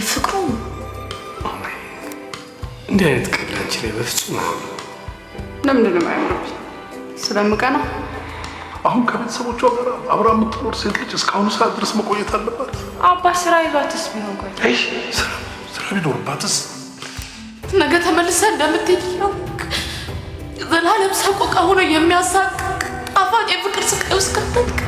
ፍቅሩ እንዲህ አይነት ቀልድ አንቺ ላይ በፍጹም አይሆንም። ለምንድን ነው የማያምርብኝ? ስለምቀና። አሁን ከቤተሰቦቿ ጋር አብራ የምትኖር ሴት ልጅ እስካሁኑ ሰዓት ድረስ መቆየት አለባት? አባ ስራ ይዟትስ ቢሆን? ቆይ፣ አይ፣ ስራ ቢኖርባትስ? ነገ ተመልሰህ እንደምትሄድ ነው። ዘላለም ሰቆቃ ሆኖ የሚያሳቅቅ ጣፋጭ የፍቅር ስቃይ ውስጥ ከተትክ።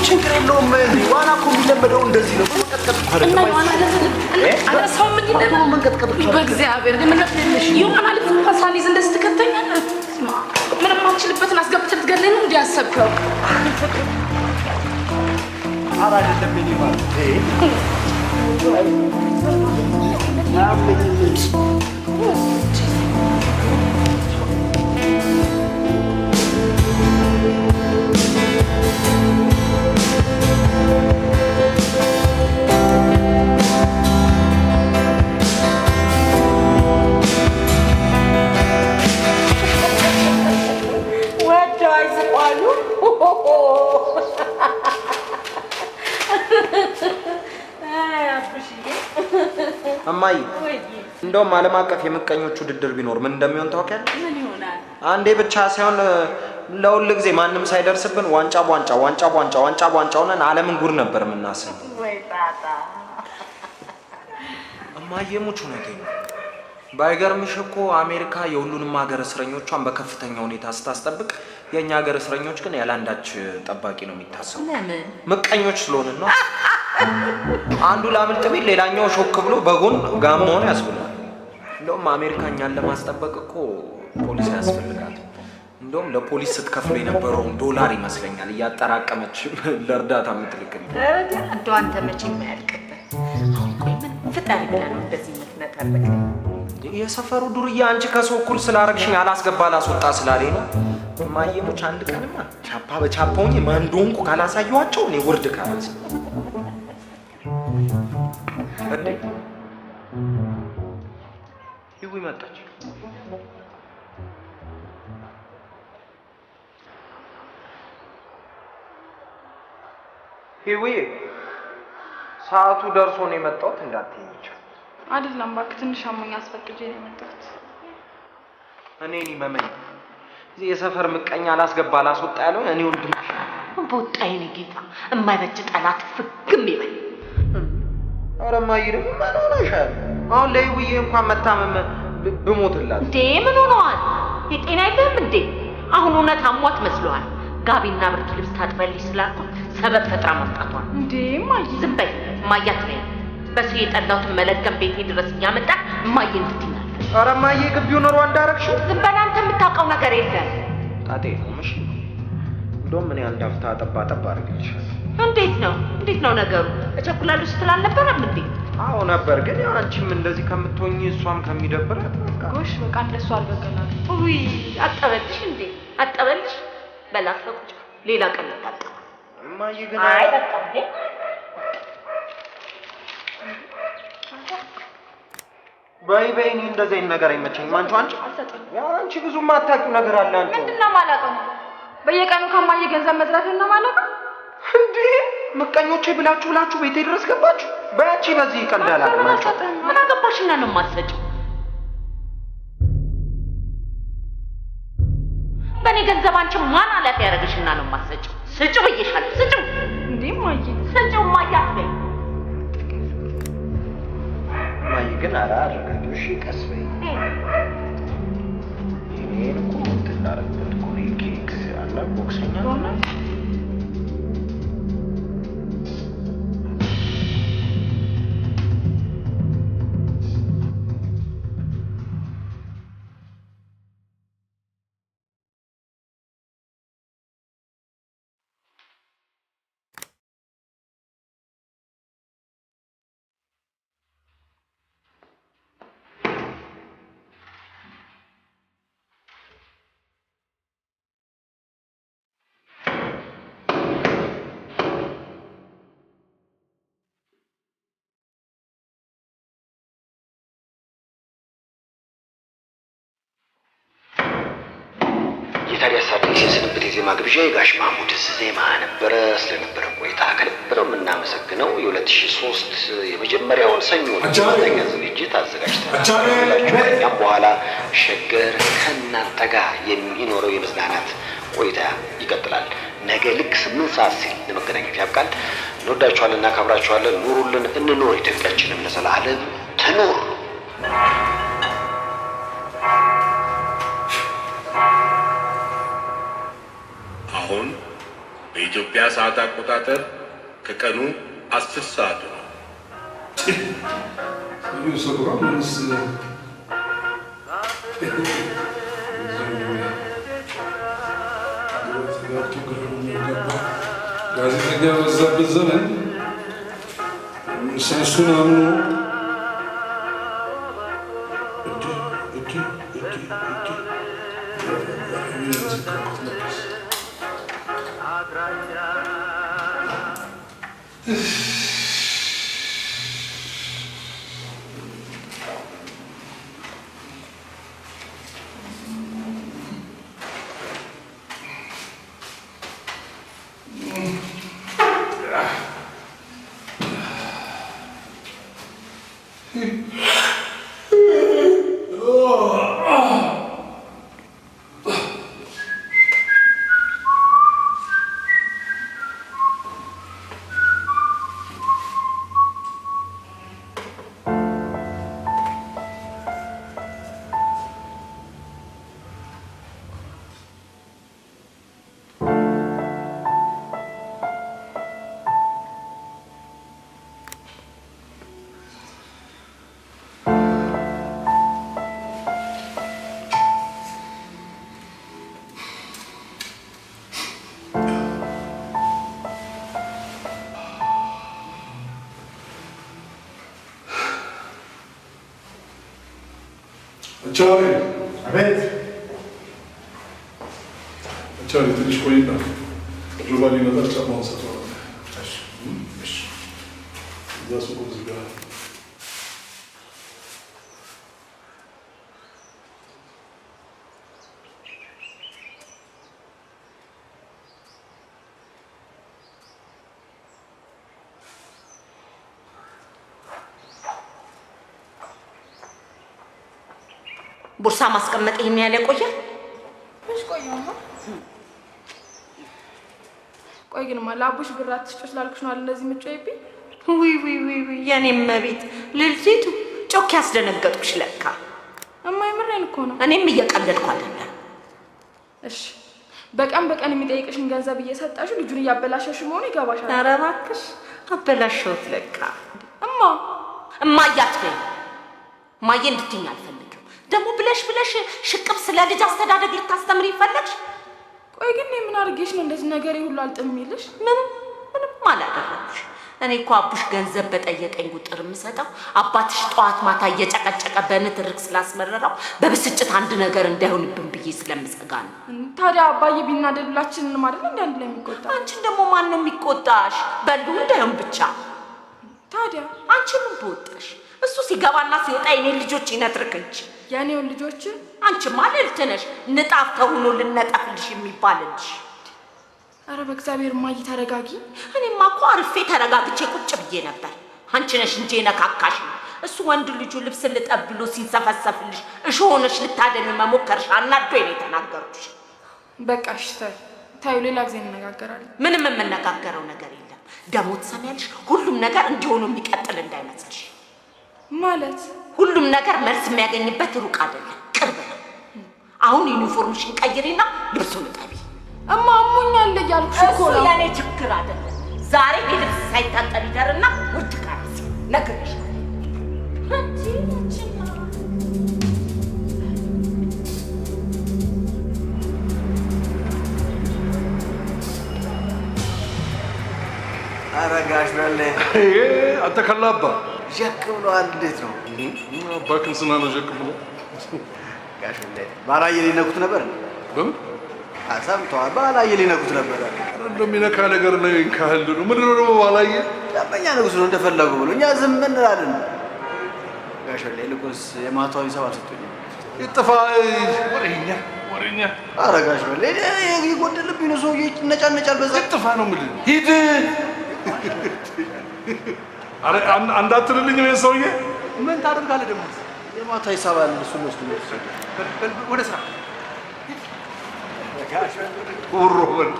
ችግር የለውም። ዋና እኮ የሚለመደው እንደዚህ ነው። በመንቀጥቀጥ እኮ አይደለም። ሰው ምን ይለናል? በእግዚአብሔር የዋና ልብስ እንኳን ሳልይዝ እንደዚህ ትከተኛለህ? ምንም አልችልበትን አስገብተህ ልትገለኝ ነው እንዲህ ያሰብከው? ኧረ አይደለም የእኔ ማለት ወደው አይስቋሉ። አብሽዬ። እማዬ፣ እንደውም ዓለም አቀፍ የምቀኞች ውድድር ቢኖር ምን እንደሚሆን ታውቂያለሽ? ምን ይሆናል? አንዴ ብቻ ሳይሆን ለሁል ጊዜ ማንም ሳይደርስብን ዋንጫ በዋንጫ፣ ዋንጫ በዋንጫ፣ ዋንጫ በዋንጫ ሆነን ዓለምን ጉድ ነበር የምናስብ። ወይ ጣጣ። እማዬ ሙች እውነቴን ነው። ባይገርምሽ እኮ አሜሪካ የሁሉንም ሀገር እስረኞቿን በከፍተኛ ሁኔታ ስታስጠብቅ የእኛ ሀገር እስረኞች ግን ያለ አንዳች ጠባቂ ነው የሚታሰቡ። ለምን? ምቀኞች ስለሆንን ነው። አንዱ ላምልጥ ቢል ሌላኛው ሾክ ብሎ በጎን ጋማውን ያስብላል። እንደውም አሜሪካ እኛን ለማስጠበቅ እኮ ፖሊስ አያስፈልጋትም። እንደውም ለፖሊስ ስትከፍሎ የነበረውን ዶላር ይመስለኛል እያጠራቀመች ለእርዳታ የምትልክልን። እንደው አንተ መቼም አያልቅብህ። አሁን ቆይ ምን ፍጠሪ ብለህ ነው እንደዚህ የምትነጠርቀኝ? የሰፈሩ ዱርዬ አንቺ ከሰው እኩል ስላረግሽኝ አላስገባ አላስወጣ ስላለኝ ነው። እማዬ ሙች አንድ ቀንማ ቻፓ በቻፓ ሆኜ ማን እንደሆንኩ ካላሳየኋቸው እኔ ውርድ ከራሴ። እንዴ፣ ይዊ መጣች። ሂዊ፣ ሰዓቱ ደርሶ ነው የመጣሁት እንዳትዪ ብቻ። አይደለም እባክህ፣ ትንሽ አሞኝ አስፈቅጄ ነው የመጣሁት። እኔን ይመመኝ። እዚህ የሰፈር ምቀኛ አላስገባ አላስወጣ ያለው እኔ ወንድምሽ። በወጣ የኔ ጌታ፣ የማይበጅ ጠላት ፍግም ይበል። ኧረ እማዬ ደግሞ ምን ሆነሻል? አሁን ለሂዊዬ እንኳን መታመም ብሞትላት። እንዴ ምን ሆነዋል? የጤና የለህም እንዴ? አሁን እውነት አሟት መስሎሃል? ጋቢና ብርድ ልብስ ታጥበልኝ ስላልኩት ሰበብ ፈጥራ መምጣቷል። እንዴ እማዬ። ዝም በይ እማዬ አትበይኝ። በሰው የጠላሁትን መለገም ቤቴ ድረስ እያመጣ እማዬ እንድትይኝ አልፈልግም። ኧረ እማዬ ግቢውን ሩዋንዳ እንዳረግሽው። ዝም በል አንተ፣ የምታውቀው ነገር የለም። ጣጤ የለውም እሺ። እንደውም እኔ አንድ አፍታ ጠባ ጠባ አድርግልሻለሁ። እንዴት ነው እንዴት ነው ነገሩ? እቸኩላለሁ ስትል አልነበረም እንዴ? አዎ ነበር፣ ግን ያው አንቺም እንደዚህ ከምትሆኚ እሷም ከሚደብራት በቃ። ጎሽ በቃ እንደሱ አልበቀላል። ውይ አጠበልሽ እንዴ? አጠበልሽ? በላፈ ቁጭ ሌላ ቀን ልታጠብ። እማዬ ግን አይ በቃ እንዴ። በይ በይ፣ እኔ እንደዚህ አይነት ነገር አይመቸኝም። አንቺ አንቺ አልሰጥም። አንቺ ብዙ የማታውቂው ነገር አለ። አንቺ ምንድን ነው የማላውቀው ነገር? በየቀኑ ከማየ ገንዘብ መዝራት ነው የማላውቀው? እንዴ ምቀኞቼ ብላችሁ ብላችሁ ቤቴ ድረስ ገባችሁ። በይ አንቺ በዚህ ቀልድ አላውቅም። አንቺ ምን አገባሽና ነው የማትሰጪው? በእኔ ገንዘብ አንቺ ማን ኃላፊ ያደረገሽና ነው የማትሰጪው? ስጪው ብዬሻለሁ። ስጪው። እንዴ እማዬ፣ ስጪው እማዬ አትበይ። እማዬ ግን ኧረ አረጋጊው። እሺ ቀስ በይ። ይሄን እኮ እንትን ላደርግበት እኮ ነው። ኬክ አለ ቦክሰኛ የታዲያስ አዲስ የስንብት የዜማ ግብዣ የጋሽ ማህሙድ ዜማ ነበረ። ስለነበረን ቆይታ ከልብ ነው የምናመሰግነው። የ2003 የመጀመሪያውን ሰኞ የመዝናኛ ዝግጅት አዘጋጅተናል። ከኛም በኋላ ሸገር ከእናንተ ጋር የሚኖረው የመዝናናት ቆይታ ይቀጥላል። ነገ ልክ 8 ሰዓት ሲል ለመገናኘት ያብቃል። እንወዳችኋለን፣ እናከብራችኋለን። ኑሩልን፣ እንኖር። ኢትዮጵያችንም ለዘላለም ትኑር። አሁን በኢትዮጵያ ሰዓት አቆጣጠር ከቀኑ 10 ሰዓት ነው። ጋዜጠኛ በበዛበት ዘመን እሱን አምኖ ቻሪ አቤት። ቻሪ ትንሽ ቆይና ጆቫኒ ይመጣል። ጫማውን ሰጠዋለሁ። እዛ ሱቁ ዝጋ። ቦርሳ ማስቀመጥ ይሄን ያህል ያቆያል? መች ቆየሁማ። ቆይ ግንማ ለአቡሽ ብር አትስጪው ስላልኩሽ ነው አይደል እንደዚህ የምትጮይብኝ? ውይ ውይ ውይ ውይ የኔ እመቤት ልልቲቱ ጮክ ያስደነገጥኩሽ ለካ። እማ የምሬን እኮ ነው። እኔም እየቀለድኩ አይደለም። እሺ በቀን በቀን የሚጠይቅሽን ገንዘብ እየሰጠሽው ልጁን እያበላሸሽ መሆኑ ይገባሻል። ኧረ እባክሽ አበላሸሁት ለካ። እማ እማዬ አትበይኝ። እማዬ እንድትይኝ አልፈልግም። ደግሞ ብለሽ ብለሽ ሽቅብ ስለ ልጅ አስተዳደግ ልታስተምሪ ፈለግሽ? ቆይ ግን እኔ ምን አድርጌሽ ነው እንደዚህ ነገሬ ሁሉ አልጥም የሚልሽ? ምንም ምንም አላደረኩሽ። እኔ እኮ አቡሽ ገንዘብ በጠየቀኝ ቁጥር የምሰጠው አባትሽ ጠዋት ማታ እየጨቀጨቀ በንትርክ ስላስመረረው በብስጭት አንድ ነገር እንዳይሆንብን ብዬ ስለምሰጋ ነው። ታዲያ አባዬ ቢናደድ ሁላችንንም አይደል እንደ አንድ ላይ የሚቆጣ? አንቺን ደግሞ ማን ነው የሚቆጣሽ? በሉ እንዳይሆን ብቻ። ታዲያ አንቺ ምን በወጣሽ? እሱ ሲገባና ሲወጣ የኔን ልጆች ይነትርክ እንጂ። የኔውን ልጆች? አንቺማ ልዕልት ነሽ፣ ንጣፍ ተሆኖ ልነጠፍልሽ የሚባልልሽ። አረ በእግዚአብሔር እማዬ ተረጋጊ። እኔማ እኮ አርፌ ተረጋግቼ ቁጭ ብዬ ነበር። አንቺ ነሽ እንጂ የነካካሽ። እሱ ወንድ ልጁ ልብስ ልጠብ ብሎ ሲንሰፈሰፍልሽ እሾህ ሆነሽ ልታደሚ መሞከርሽ አናዶኝ ነው የተናገርኩሽ። በቃ እሺ ተይው፣ ሌላ ጊዜ እንነጋገራለን። ምንም የምነጋገረው ነገር የለም። ደግሞ ትሰሚያለሽ፣ ሁሉም ነገር እንዲሆኑ የሚቀጥል እንዳይመስልሽ። ማለት? ሁሉም ነገር መልስ የሚያገኝበት ሩቅ አይደለም፣ ቅርብ ነው። አሁን ዩኒፎርምሽን ቀይሪና ልብሱን እጠቢ። እማ አሞኛል እያልኩሽ እኮ እሱ ነው። የኔ ችግር አይደለም። ዛሬ ልብስ ሳይታጠብ ይደርና ውድ ካርሲ ነግሬሻለሁ። ኧረ ጋሽ በሌ አንተ ከላባ ዠቅ ብለዋል። እንዴት ነው? አባ ክንስና ነው ዠቅ ብሎ። ጋሽ በሌ ባላየ ሊነኩት ነበር። በምን ሰምተዋል? ባላየ ሊነኩት ነበር። እንደሚነካ ነገር ነው ካህል ነው። ምንድን ነው ደግሞ ባላየ? ደንበኛ ንጉስ ነው እንደፈለጉ ብሎ እኛ ዝም እንላለን። ጋሽ በሌ ይልቁንስ የማታውን ሂሳብ አልሰጡኝም። ይጥፋ ወሬኛ ወሬኛ። ኧረ ጋሽ በሌ የጎደለብኝ ነው፣ ሰውዬ ይነጫነጫል በዛ። ይጥፋ ነው የምልህ። ሂድ። ኧረ እንዳትልልኝ ነው ሰውዬ። ምን ታደርጋለህ ደግሞ? የማታ ሂሳብ አለ፣ እሱን ወስዶ ነው። ወደ ስራ። ወሮ በላ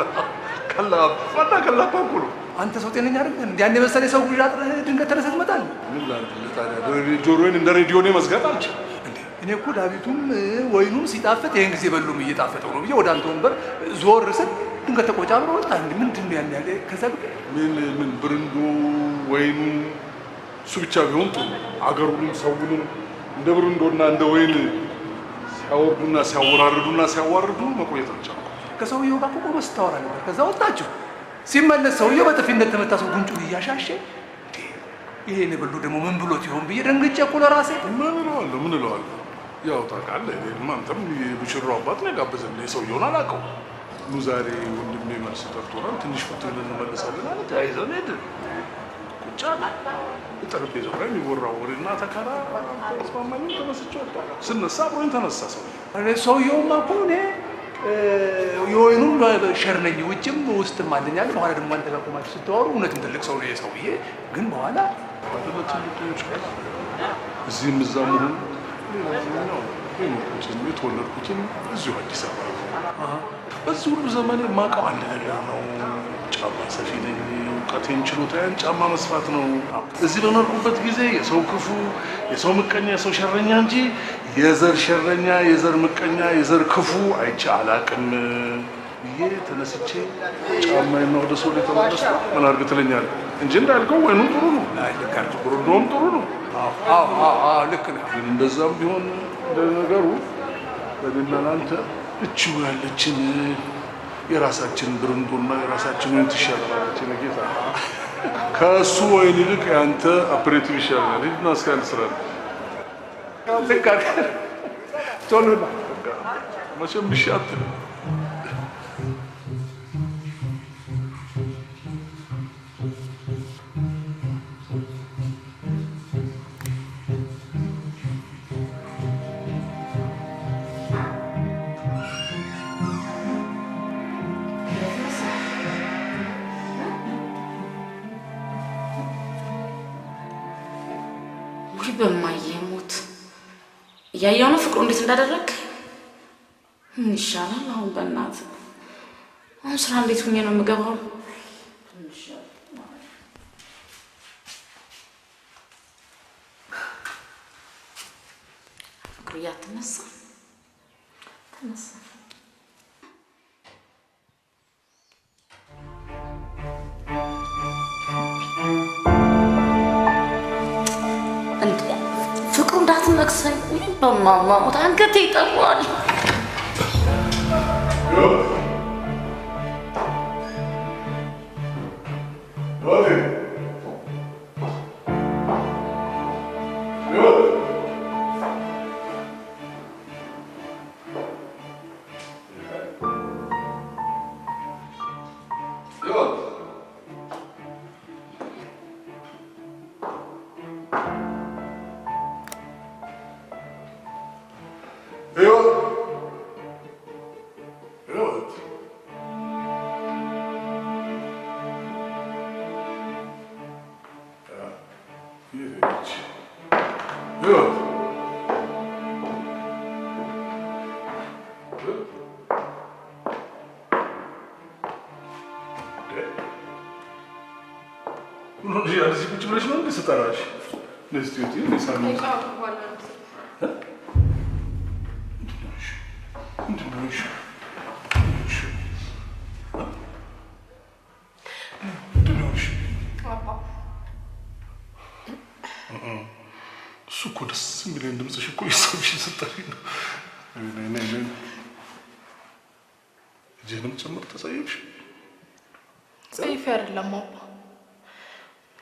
ከላባ ዋና ከላባ እኮ ነው። አንተ ሰው ጤነኛ አይደለም እንዴ? ያን የመሰለ ሰው ጉድ አጥረህ ድንገት ተነስተህ ትመጣለህ። ምን ላድርግልህ ታዲያ? ጆሮዬን እንደ ሬዲዮ እኔ መዝጋት አልችልም። እኔ እኮ ዳዊቱም ወይኑም ሲጣፍጥ ይሄን ጊዜ በሉም እየጣፈጠው ነው ብዬ ወደ አንተ ወንበር ዞር ስል ድንገት ተቆጫ ብሎ ወጣ። ምንድን ነው ያን ያለ? ከዛ ምን ምን ብርንዶ ወይኑ እሱ ብቻ ቢሆን ጥሩ። አገሩንም ሰውንም እንደ ብርንዶና እንደ ወይን ሲያወርዱና ሲያወራርዱና ሲያዋርዱ መቆየት አልቻልኩም። ከሰውየው ጋር ቆመህ ስታወራ ነበር። ከዛ ወጣችሁ። ሲመለስ ሰውየው በጥፊ እንደተመታ ሰው ጉንጩን እያሻሸ ይሄ ብሉ ደግሞ ምን ብሎት ይሆን ብዬ ደንግጬ እኮ ለራሴ። ምን እለዋለሁ ምን እለዋለሁ? ያው ታውቃለህ፣ እኔም አንተም የሙሽራው አባት ነው የጋበዘን። እኔ ሰውየውን አላውቀውም። ኑ ዛሬ ወንድሜ መልስ ጠርቶናል፣ ትንሽ ፍት ብለን እንመለሳለን አለ። ተያይዘን ሄድን። ቁጭ አለ። ጠረጴዛው ላይ የሚወራው ወሬና ተከራ ተስማማኝም። ተነስቼ ወጣሁ። ስነሳ አብሮኝ ተነሳ ሰውየው። ሰውየውማ እኮ እኔ የወይኑም ሸር ነኝ ውጭም ውስጥም አለኝ አለ። በኋላ ደግሞ አንተ ጋር ቆማችሁ ስትዋሩ እውነትም ትልቅ ሰው ነው ይሄ ሰውዬ። ግን በኋላ አይደለ ትልቁ ችግር እዚህም እዛም መሆኑ። ሌላኛው የኖርኩትም የተወለድኩትም እዚሁ አዲስ አበባ ነው። በዚህ ሁሉ ዘመን የማውቀው አንድ ነገር ነው። ጫማ ሰፊ ነኝ። እውቀቴን ችሎታዬን ጫማ መስፋት ነው። እዚህ በኖርኩበት ጊዜ የሰው ክፉ፣ የሰው ምቀኛ፣ የሰው ሸረኛ እንጂ የዘር ሸረኛ፣ የዘር ምቀኛ፣ የዘር ክፉ አይቼ አላቅም ብዬ ተነስቼ ጫማዬን ወደ ሰው ተመለስኩ። ምን አድርግ ትለኛለህ እንጂ እንዳልከው ወይኑ ጥሩ ነው፣ ብርንዶም ጥሩ ነው። አዎ ልክ ነህ። ግን እንደዛም ቢሆን እንደነገሩ ለእኔና ለአንተ እቺው ያለችን የራሳችን ብርንዶና የራሳችን ወይን ትሻላለች። የእኔ ጌታ ከእሱ ወይን ይልቅ የአንተ aperitif ይሻላል። ሂድና እስኪ አንድ ስራ ልክ አይደል? ቶሎ ና። መቼም እሺ አትልም። ውይ በማዬ ሞት እያየሁ ነው ፍቅሩ እንዴት እንዳደረግ። ምን ይሻላል አሁን? በእናትህ አሁን ስራ እንዴት ሁኜ ነው የምገባው? ፍቅሩ አትነሳ፣ ተነሳ። ፍቅሩ እንዳትነክሰኝ። በማማ ሞት አንገቴ ይጠሯል። ምን ሆነሽ? እዚህ ቁጭ ብለሽ ነው እንዴ ስጠራሽ? እስቲ ውጪ ሳሚ። ምንድን ነው? እሺ እሱ እኮ ደስ የሚለኝ ድምፅሽ እኮ የሳምሽ ስጠሪ ነው። እጅህንም ጭምር ተጸየፍሽ? ጸይፌ አይደለም አባ፣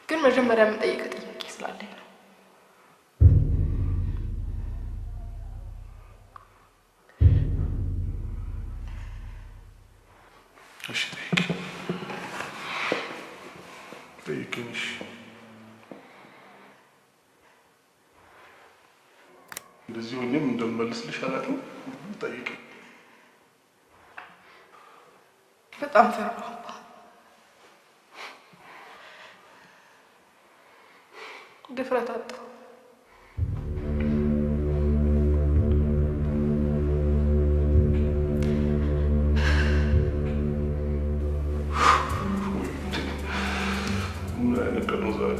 ግን መጀመሪያ የምጠይቅህ ጥያቄ ስላለኝ ነው። እሺ ጠይቂኝ፣ ጠይቂኝ። እሺ እንደዚህ ሆኜም እንደምመልስልሽ አላውቅም። ጠይቂኝ። በጣም ፈራሁ አባ። ድፍረት አጣሁ። ምን አይነት ቀን ነው ዛሬ?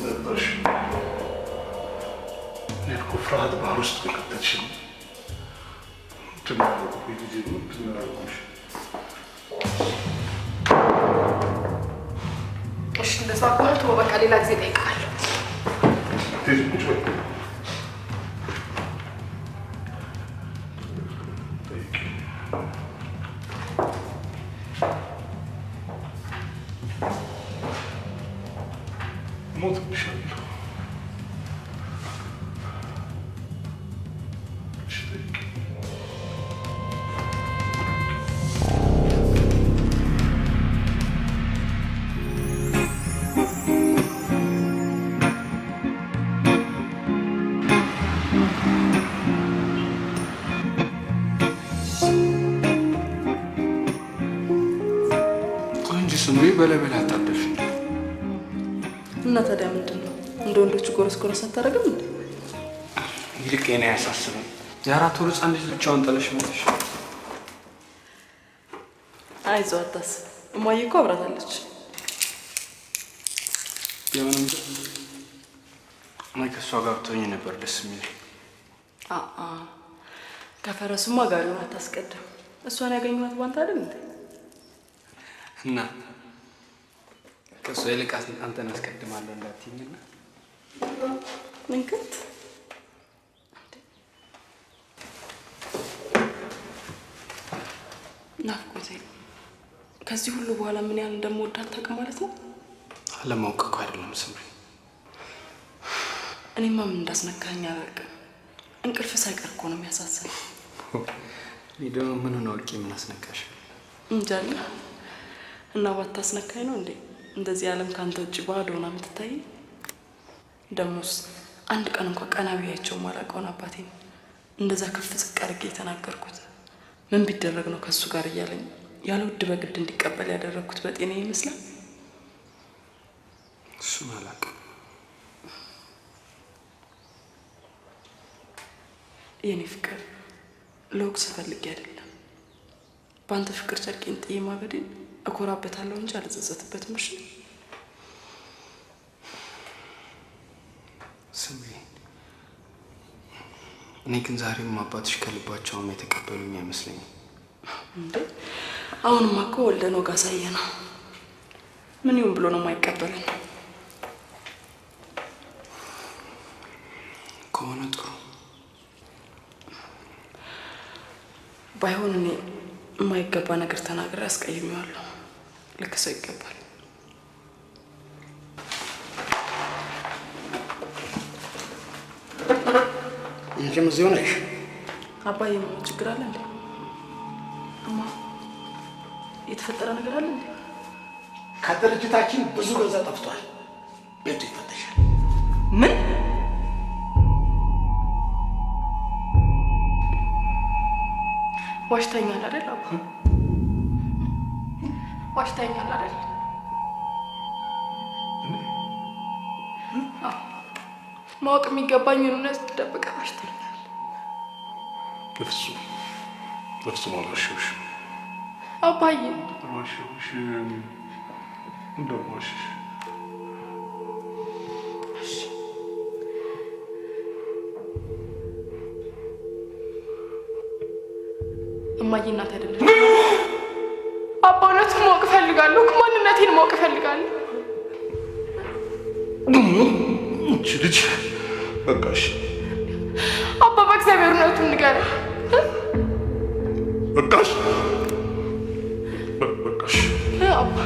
መጣሽ። እኔ እኮ ፍርሃት ባህር ውስጥ ነው የከተትሽኝ። ምንድን ነው ያደረኩት? ልጄ ምንድን ነው ያደረኩሽ? እሺ እንደዛ ከሆነ ተወው በቃ፣ ሌላ ጊዜ እጠይቅሃለሁ። ሂጂ ቁጭ በይ። ጠይቂኝ። እሞትብሻለሁ። እሺ ጠይቂኝ። ቆይ እንጂ ስምሪ፣ በላይ በላይ አጣደፍሽ። እና ታዲያ ምንድን ነው እንደ ወንዶቹ ጎረስ ጎረስ አታደርግም እንዴ? ይልቅ የኔ አያሳስብም። የ4 ወር ህፃን ልጅ ብቻዋን ጥለሽ መጥተሽ። አይዞህ አታስብ፣ እማዬ እኮ አብራታለች። ቢሆንም ግን እኔ ከእሷ ጋር ብትሆኚ ነበር ደስ የሚለኝ። አአ ከፈረሱማ ጋሪውን አታስቀድም። እሷን ያገኘኋት ባንተ አይደል እንዴ? እና ከእሷ ይልቅ አንተን አስቀድማለሁ እንዳትይኝና። እንክት ናፍቆቴ ከዚህ ሁሉ በኋላ ምን ያህል እንደምወዳት አታውቅም ማለት ነው? አለማወቅ እኮ አይደለም ስምሪ። እኔማ ምን እንዳስነካኝ አላውቅም። እንቅልፍ ሳይቀር እኮ ነው የሚያሳስበኝ። እኔ ደግሞ ምኑን አውቄ ምን አስነካሽ? እንጃለ። እና ባታስነካኝ ነው እንዴ እንደዚህ ዓለም ካንተ ውጭ ባዶ ሆና የምትታይ? ደሞስ አንድ ቀን እንኳን ቀና ብያቸው ማላውቀውን አባቴን እንደዛ ከፍ ዝቅ አድርጌ የተናገርኩት ምን ቢደረግ ነው ከእሱ ጋር እያለኝ ያለ ውድ በግድ እንዲቀበል ያደረግኩት በጤና ይመስላል? እሱን አላውቅም። የኔ ፍቅር ለወቅስ ፈልጌ አይደለም። በአንተ ፍቅር ጨርቄን ጥዬ ማበዴን እኮራበታለሁ እንጂ አልጸጸትበትም። እሺ ስምሪ፣ እኔ ግን ዛሬም አባትሽ ከልባቸውም የተቀበሉኝ አይመስለኝም። እንዴ አሁንማ እኮ ወልደን ወግ አሳየ ነው። ምን ይሁን ብሎ ነው የማይቀበለን? ከሆነ ጥሩ። ባይሆን እኔ የማይገባ ነገር ተናግሬ አስቀይሜዋለሁ። ልክ ሰው ይገባል። አንቺም እዚሁ ነሽ? አባዬ ምን ችግር አለ እንዴ? እማ የተፈጠረ ነገር አለ እንዴ? ከድርጅታችን ብዙ ገንዘብ ጠፍቷል። ቤቱ ይፈተሻል። ምን? ዋሽተኛል አይደል አባ? ዋሽተኛል አይደል? አዎ ማወቅ የሚገባኝን እውነት ደብቀህ ዋሽተኸኛል። በፍጹም በፍጹም አልዋሸሁሽም። አባዬ አልዋሸሁሽም። እንደማዋሽሽ እማዬ እናት አይደለች። አባ እውነቱን ማወቅ እፈልጋለሁ። ማንነቴን ማወቅ እፈልጋለሁ። እቺ ልጅ በቃሽ፣ አባ በእግዚአብሔር እውነቱን ንገረኝ። በቃሽ፣ በቃሽ። አባ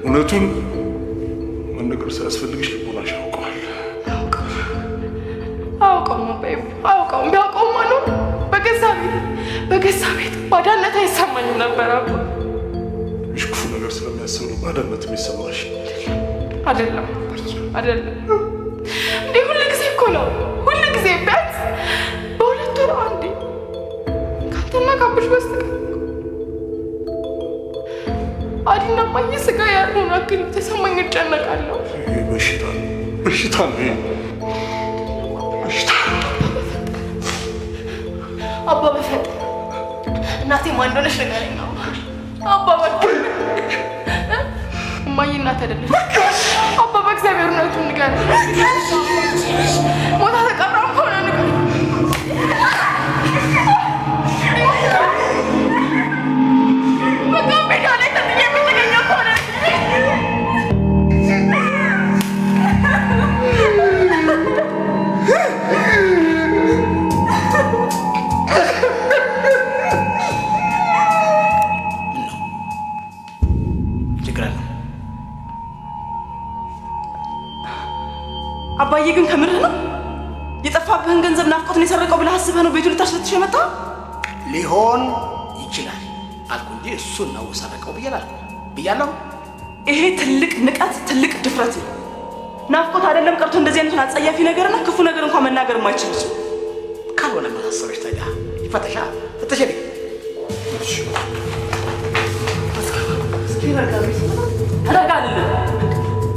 እውነቱን መነገር ሳያስፈልግሽ ልቦናሽ ያውቀዋል። አያውቀውም አባዬ፣ አያውቀውም። ቢያውቀውማ ኖሮ በገዛ ቤት ባዳነት አይሰማኝም ነበር አባ። ይህ ክፉ ነገር ስለሚያስብ ነው ባዳነት የሚሰማሽ። አይደለም አባዬ፣ አይደለም። እንዴ ሁል ጊዜ እኮ ነው፣ ሁል ጊዜ ቢያንስ በ2 ወር አንዴ ከአንተና ከአቡሽ በስተቀር አዲና እማዬ ስጋ ያልሆነ አክል ተሰማኝ፣ እጨነቃለሁ። ይሄ በሽታ ነው፣ በሽታ ነው፣ ይሄ በሽታ። አባ በፈጠረ እናቴ ማን እንደሆነች ንገረኝ። አባ በቃ እማዬ እናት አይደለች። አባ በእግዚአብሔር እውነቱን ንገረኝ። ሞታ ተቀብራ ከሆነ ንገረኝ። በቃ ሜዳ ላይ ተጥዬ የምትገኘው ከሆነ አባዬ ግን ከምርህ ነው? የጠፋብህን ገንዘብ ናፍቆት ነው የሰረቀው ብለህ አስበህ ነው ቤቱን ልታስፈትሽ የመጣው? ሊሆን ይችላል አልኩ እንጂ እሱን ነው ሰረቀው ብዬ አላልኩም። ብያለሁ። ይሄ ትልቅ ንቀት፣ ትልቅ ድፍረት ነው። ናፍቆት አይደለም ቀርቶ እንደዚህ አይነቱን አጸያፊ ነገርና ክፉ ነገር እንኳን መናገር የማይችል ሰው ካልሆነ ምን አሰበሽ ታዲያ? ይፈተሻ ፈተሽልኝ። ረጋ አይደለም።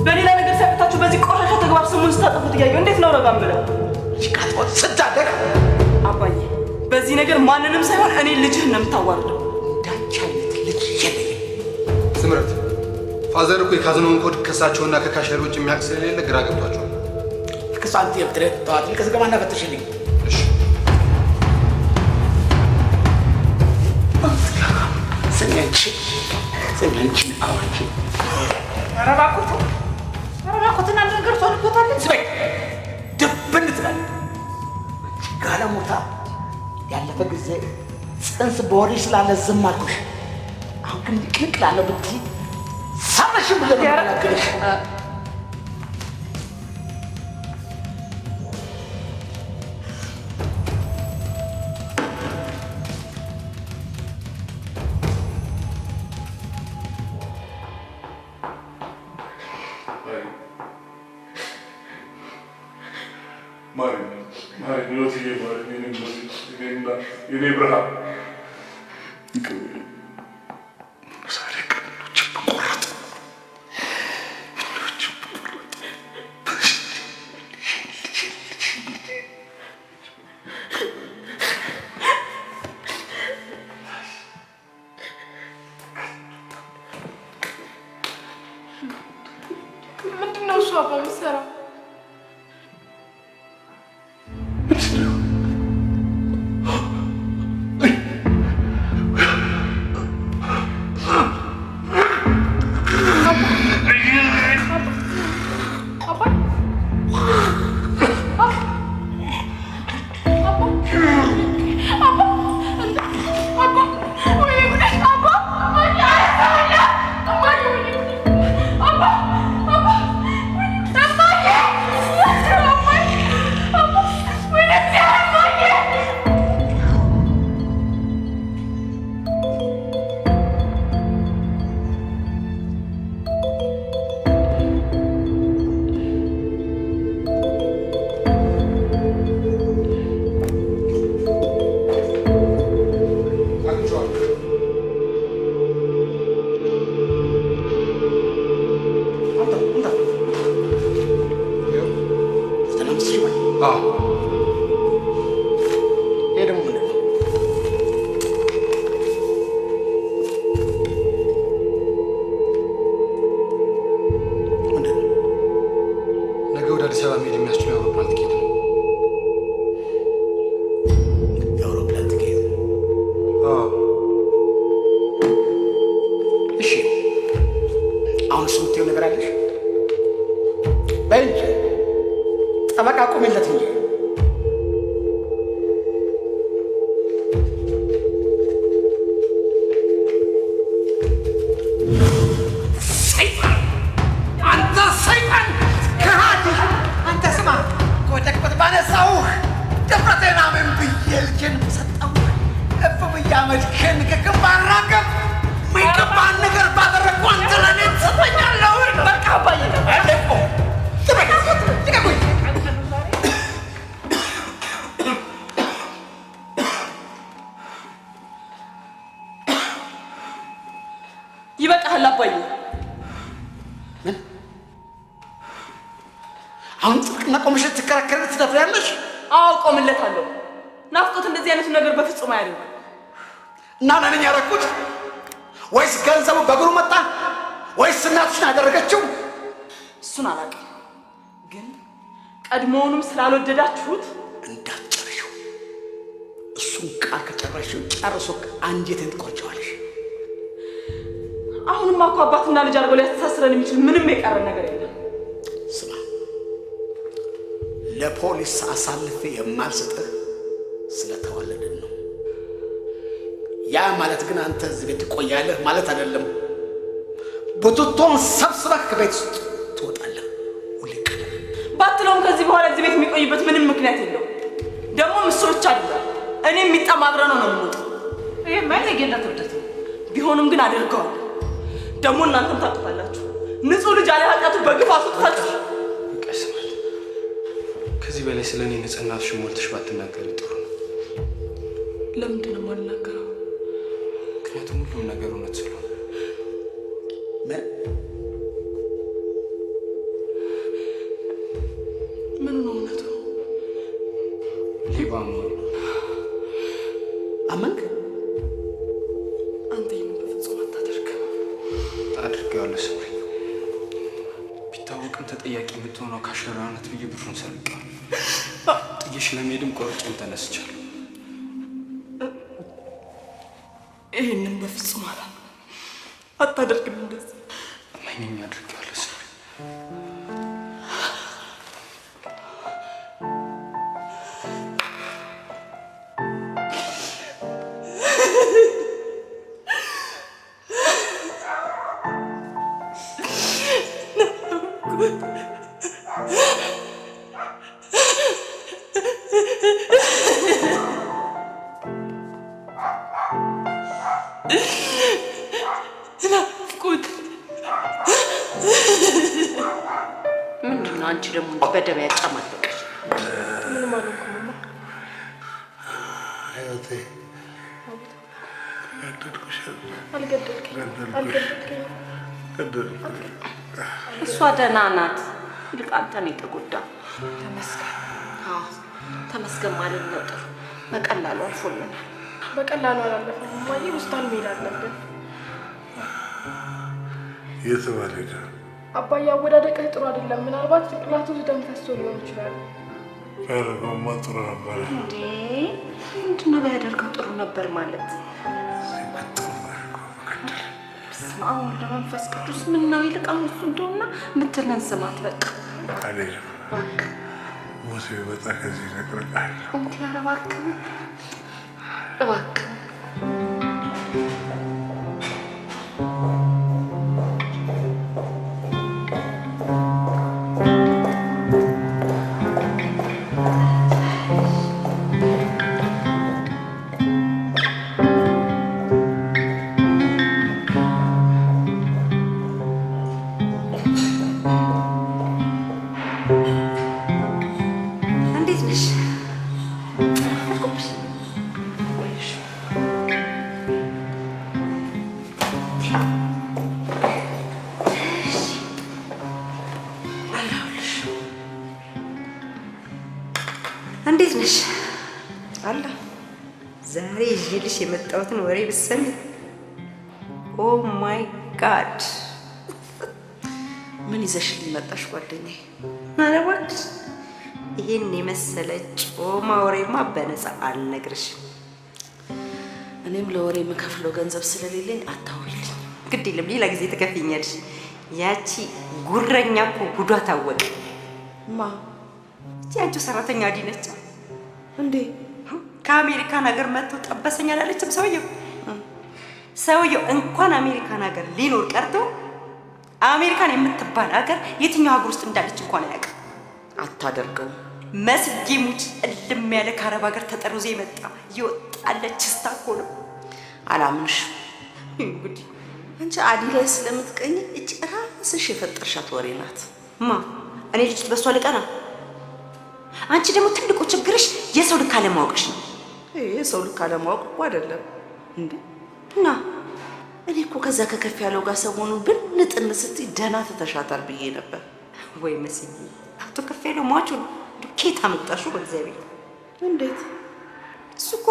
በሌላ ነገር ሳይፈታችሁ በዚህ ቆሻሻ ተግባር ስሙን ስታጠፉት እያየሁ እንዴት ነው ረጋ የምለው? ስታደግ አባዬ በዚህ ነገር ማንንም ሳይሆን እኔ ልጅህን ነው የምታዋርደው። እንዳንቺ አይነት ልጅ የለኝም። ስምረት፣ father እኮ የካዝኖውን ኮድ ከሳቸውና ከ cashier ውጭ የሚያውቅ ስለሌለ ግራ ገብቷቸዋል። ክሷን የብትረት ጠዋት ልቅስ ገባና ፈትሽልኝ። ስሚ አንቺ፣ ስሚ አንቺ፣ አዋቂ ኧረ እባክዎት፣ ኧረ እባክዎትን አንድ ነገር ትሆንበታለች። ስበይ ድብን ትላለች። ጋለሞታ ያለፈ ጊዜ ጽንስ በሆድሽ ስላለ ዝም አልኩሽ። አሁን ግን ንቅንቅ ላለው ብትይ ሰምረሽም ብዬ ነው የምገላግልሽ። ማሪኝ፣ ማሪኝ፣ ህይወትዬ፣ ማሪኝ፣ የኔ እመቤት፣ የኔ እናት፣ የኔ ብርሃን፣ ይቅር በይኝ። ዛሬ ቀን እንደው ብቆረጥ፣ እንደው ብቆረጥ። ምንድን ነው እሱ አባ የምትሰራው? አዎ። ይሄ ደግሞ ምንድን ነው? ነገ ወደ አዲስ አበባ መሄድ የሚያስችለው የአውሮፕላን ትኬት ነው። የአውሮፕላን ትኬት? አዎ። እሺ፣ አሁንስ የምትይው ነገር አለሽ? በይ እንጂ፣ ጠበቃ ቁሚለት እንጂ። ሰይጣን! አንተ ሰይጣን ከሃዲ! አንተ ስማ፣ ከወደቅበት ባነሳሁህ ድፍረቴን አሜን ብዬ ልጄን ሰጠሁህ። እፍ ብዬ አመድክን ከግንባር ራገፍ የማይገባህን ነገር ባደረግኩ አንተ ለእኔ ትሰጠኛለህ? በቃ አባዬ፣ ልቀቁኝ! ይበቃሃል አባዬ። አሁን ጥብቅና ቆመሽ ልትከራከሪ ትደፍሪያለሽ? አዎ ቆምለታለሁ። ናፍቆት እንደዚህ አይነቱ ነገር በፍጹም አያደርግም። እና እኔ ነኝ ያደረኩት ወይስ ገንዘቡ በእግሩ መጣ ወይስ እናትሽን ያደረገችው? እሱን አላውቅም፣ ግን ቀድሞውንም ስላልወደዳችሁት እንዳትጨርሺው። እሱን ቃል ከጨረሽው ጨርሶ አንጀቴን ትቆርጪዋለሽ። አሁንማ እኮ አባትና ልጅ አድርጎ ሊያስተሳስረን የሚችል ምንም የቀረን ነገር የለም። ስማ፣ ለፖሊስ አሳልፌ የማልሰጥህ ስለተዋለድን ነው። ያ ማለት ግን አንተ እዚህ ቤት ትቆያለህ ማለት አይደለም። ቡትቶን ሰብስበህ ከቤት ውስጥ ትወጣለህ። ውልቅ። ባትለውም ከዚህ በኋላ እዚህ ቤት የሚቆይበት ምንም ምክንያት የለውም። ደግሞም እሱ ብቻ አይደለም፣ እኔ የሚጠማ አብረነው ነው የምንወጣው። ይሄማ የለየለት እብደት ነው። ቢሆንም ግን አድርገዋል። ደግሞ እናንተም ታውቁታላችሁ። ንጹሕ ልጅ አለ ኃጢአቱ በግፍ አስወጥታችሁ። በቃ ስማት፣ ከዚህ በላይ ስለ እኔ ንጽህና አፍሽን ሞልተሽ ባትናገሪ ጥሩ ነው። ለምንድን ነው የማልናገረው? ምክንያቱም ሁሉም ነገር እውነት ስለሆነ። ምን ምኑ ነው እውነቱ? ሌባ መሆኔ። አመንክ? አንተ ይህንን በፍጹም አታደርግም። አድርጌዋለሁ ስምሪ። ቢታወቅም ተጠያቂ የምትሆነው cashier ዋ ናት ብዬ ብሩን ሰርቄዋለሁ። ጥዬሽ ለመሄድም ቆርጬም ተነስቻለሁ። ይህንን በፍጹም አላምንም። አታደርግም እንደዚህ። እመኚኝ፣ አድርጌዋለሁ ስምሪ። ናፍቆት። ምንድን ነው አንቺ ደግሞ እንዲህ በደም ያጨማለቀሽ? ምንም አልሆንኩም እማ። ህይወቴ፣ ገደልኩሽ። አልገደልከኝም፣ አልገደልከኝም። ገደልኩሽ። እሷ ደህና ናት። ይልቅ አንተ ነው የተጎዳው። ተመስገን። አዎ ተመስገን ማለት ነው። ጥሩ በቀላሉ አልፎልናል። በቀላሉ አላለፈም እማዬ። ሆስፒታል መሄድ አለብን። የትም አልሄድም። አባዬ አወዳደቅህ ጥሩ አይደለም። ምናልባት ጭንቅላቱ ውስጥ ደም ፈሶ ሊሆን ይችላል። ቢያደርገውማ ጥሩ ነበረ። እንዴ ምንድን ነው ቢያደርገው ጥሩ ነበር ማለት? በስመ አብ ወወልድ ወመንፈስ ቅዱስ። ምን ነው ይልቅ አሁን እሱ እንደውና የምትለን ስማት በቃ። አልሄድም። ሞት ቢመጣ ከዚህ ይነቅርቃል። እንዴ ኧረ እባክህ እባክህ። እንዴት ነሽ? አረፈድኩብሽ? እንዴት ነሽ? አለ ዛሬ ይዤልሽ የመጣሁትን ወሬ ብትሰሚ፣ oh my God! ምን ይዘሽልኝ መጣሽ ጓደኛዬ? ኧረ እባክሽ ይሄን የመሰለ ጮማ ወሬማ በነፃ አልነግርሽም። እኔም ለወሬ የምከፍለው ገንዘብ ስለሌለኝ አታውሪልኝ። ግድ የለም፣ ሌላ ጊዜ ትከፍይኛለሽ። ያቺ ጉረኛ እኮ ጉዷ ታወቀ። ማ? እቺ ያንቺው ሰራተኛ አዲነች። እንዴ? ከአሜሪካን ሀገር መጥቶ ጠበሰኝ አላለችም ሰውየው? ሰውየው እንኳን አሜሪካን ሀገር ሊኖር ቀርቶ አሜሪካን የምትባል ሀገር የትኛው ሀገር ውስጥ እንዳለች እንኳን አያውቅም። አታደርገውም። መስጌ ሙጭ እልም ያለ ከአረብ ሀገር ተጠርዞ የመጣ ይወጣለች ችስታ እኮ ነው። አላምንሽ። እንግዲህ አንቺ አዲ ላይ ስለምትቀኝ እቺ ራስሽ የፈጠርሻት ወሬ ናት። ማ? እኔ ልጅቱ በሷ ልቀና? አንቺ ደግሞ ትልቁ ችግርሽ የሰው ልክ አለማወቅሽ ነው። የሰው ልክ አለማወቅ እኮ አይደለም እንዴ። እና እኔ እኮ ከዛ ከከፍ ያለው ጋር ሰሞኑን ብንጥን ስትይ ደህና ትተሻታል ብዬ ነበር። ወይ መስዬ፣ አቶ ከፍ ያለው ሟቹ ነው። ኬት አመጣሽው? በእግዚአብሔር። እንዴት? እሱ እኮ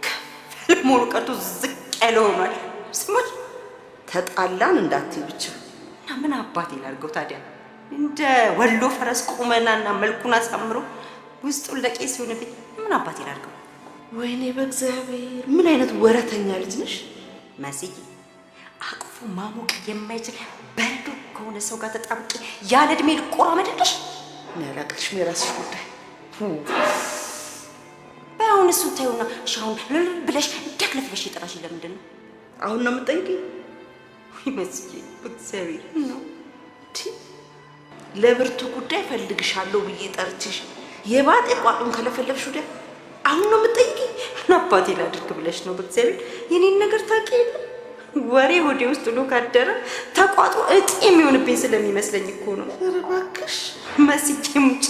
ከፍ ያለ መሆኑ ቀርቶ ዝቅ ያለ ሆኗል። ስማሽ፣ ተጣላን እንዳትይ ብቻ። እና ምን አባቴ ላድርገው ታዲያ? እንደ ወሎ ፈረስ ቁመናና መልኩን አሳምሮ ውስጡን ለቄስ ሲሆንብኝ ምን አባቴ ላድርገው? ወይኔ በእግዚአብሔር፣ ምን አይነት ወረተኛ ልጅ ነሽ መስዬ። አቅፎ ማሞቅ የማይችል በረዶ ከሆነ ሰው ጋር ተጣብቄ ያለ እድሜ ልቆራመድልሽ? እኔ አላቅልሽም፣ የራስሽ ጉዳይ። በአሁን እሱን ታዩና፣ እሺ አሁን ልል ብለሽ ደክለፍለሽ የጠራሽኝ ለምንድን ነው? አሁን ነው የምትጠይቂኝ? ውይ መስዬ፣ በእግዚአብሔር ነው። ለብርቱ ጉዳይ ፈልግሻለሁ ብዬ ጠርቼሽ የባጤ ቋጡን ከለፈለፍሽ ወዲያ አሁን ነው የምትጠይቂኝ? ምን አባቴ ላድርግ ብለሽ ነው? በእግዚአብሔር የኔን ነገር ታውቂ የለ፣ ወሬ ሆዴ ውስጥ ውሎ ካደረ ተቋጥሮ እጢ የሚሆንብኝ ስለሚመስለኝ እኮ ነው። ኧረ እባክሽ መስዬ ሙጭ።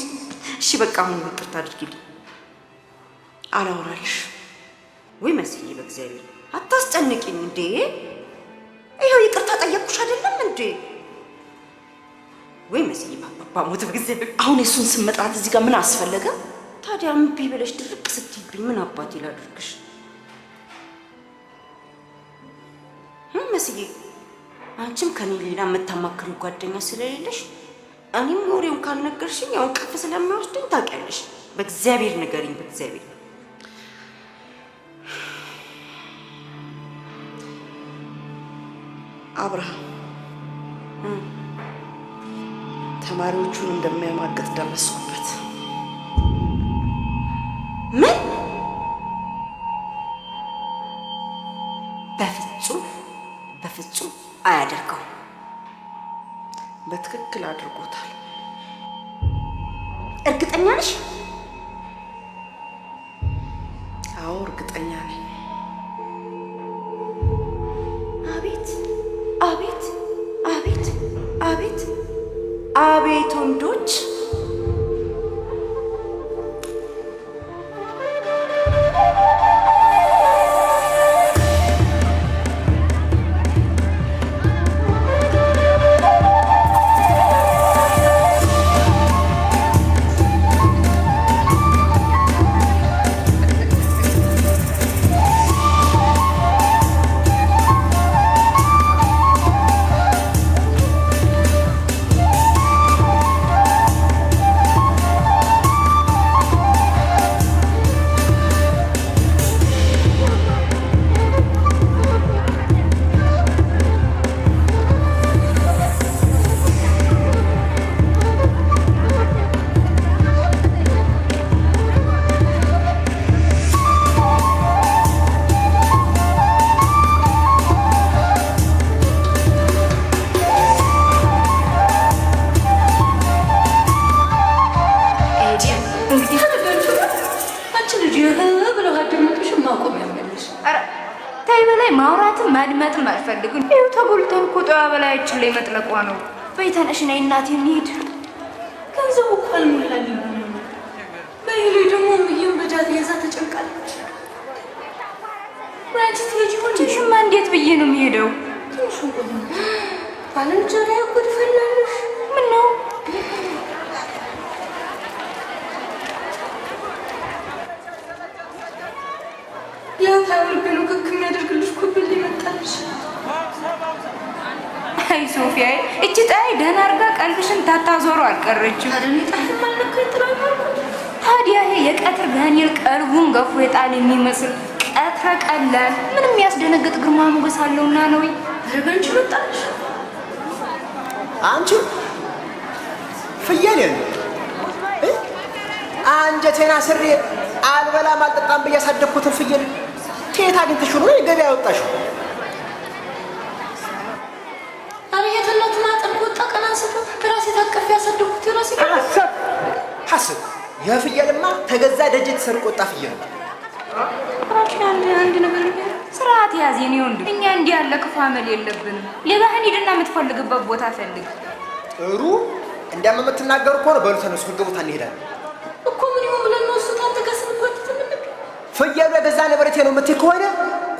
እሺ በቃ አሁን ይቅርታ አድርጊልኝ። አላወራልሽ። ወይ መስዬ፣ በእግዚአብሔር አታስጨንቂኝ እንዴ! ይኸው ይቅርታ ጠየቅኩሽ አይደለም እንዴ? ወይ መስዬ፣ ባሞት በእግዚአብሔር። አሁን የእሱን ስም መጥራት እዚህ ጋር ምን አስፈለገ? ታዲያ እምቢ ብለሽ ድርቅ ስትይብኝ ምን አባቴ ላድርግሽ? መስዬ፣ አንቺም ከኔ ሌላ የምታማክሪው ጓደኛ ስለሌለሽ እኔም ወሬውን ካልነገርሽኝ ያው እንቅልፍ ስለሚወስደኝ ታውቂያለሽ። በእግዚአብሔር ንገሪኝ፣ በእግዚአብሔር። አብርሃም ተማሪዎቹን እንደሚያማግጥ ደረስኩበት። ምን? በፍጹም በፍጹም አያደርገውም። በትክክል አድርጎታል። እርግጠኛ ነሽ? አዎ እርግጠኛ ነኝ። አቤት አቤት አቤት አቤት አቤት ወንዶች! ተይ በላይ ማውራትም ማድመጥም አልፈልግም። ይኸው ተጎልተን እኮ ጠዋ በላያችን ላይ መጥለቋ ነው። በይ ተነሽ፣ ነይ እናቴ እንሂድ። ገንዘቡ እኮ አልሞላልኝም። በይ ላይ ደግሞ እምዬም በጃት ያዛ ተጨንቃለች። ወይ አንቺ ትሄጂ ይሆን? ትንሽማ እንዴት ብዬ ነው የምሄደው? ትንሽ እንቆይ። ባልንጀራዬ እኮ ትፈላለሽ። ምን ነው? ሳይሆን ልቤን ውክክ የሚያደርግልሽ ኩብል ይመጣልሽ። አይ ሶፊያ፣ እቺ ጣይ ደህና አድርጋ ቀልብሽን ታታዞሮ አልቀረችም። ታዲያ ይሄ የቀትር ጋኔል ቀልቡን ገፎ የጣል የሚመስል ቀትረ ቀላል ምንም የሚያስደነግጥ ግርማ ሞገስ አለውና ነው። ረጋንቺ መጣልሽ። አንቺ ፍየል የለ አንጀቴን አስሬ አልበላም አልጠጣም ብዬ ያሳደግኩትን ፍየል ከየት አግኝተሽው ነው ገበያ ያወጣሽው? ኧረ የት ማጠን ወጣ ቀን አንስቶ ራሴ ታቀፍ ያሳደግኩት ራሴ ሐሰት የፍየልማ ተገዛ ደጅ ተሰርቆ ወጣ ፍየል ነው። አንድ ነገር ስርዓት ያዝ የኔ ወንድም። እኛ እንዲህ ያለ ክፉ አመል የለብንም። ሌባህን ሂድና የምትፈልግበት ቦታ ፈልግ። ጥሩ እንዲያም የምትናገሩ ከሆነ በሉ ተነሱ፣ ህግ ቦታ እንሄዳለን እኮ። ምን ይሁን ብለን ነው እሱ ታንተ ጋር ስንጓተት የምንገኝ? ፍየሉ የገዛ ንብረቴ ነው የምትይ ከሆነ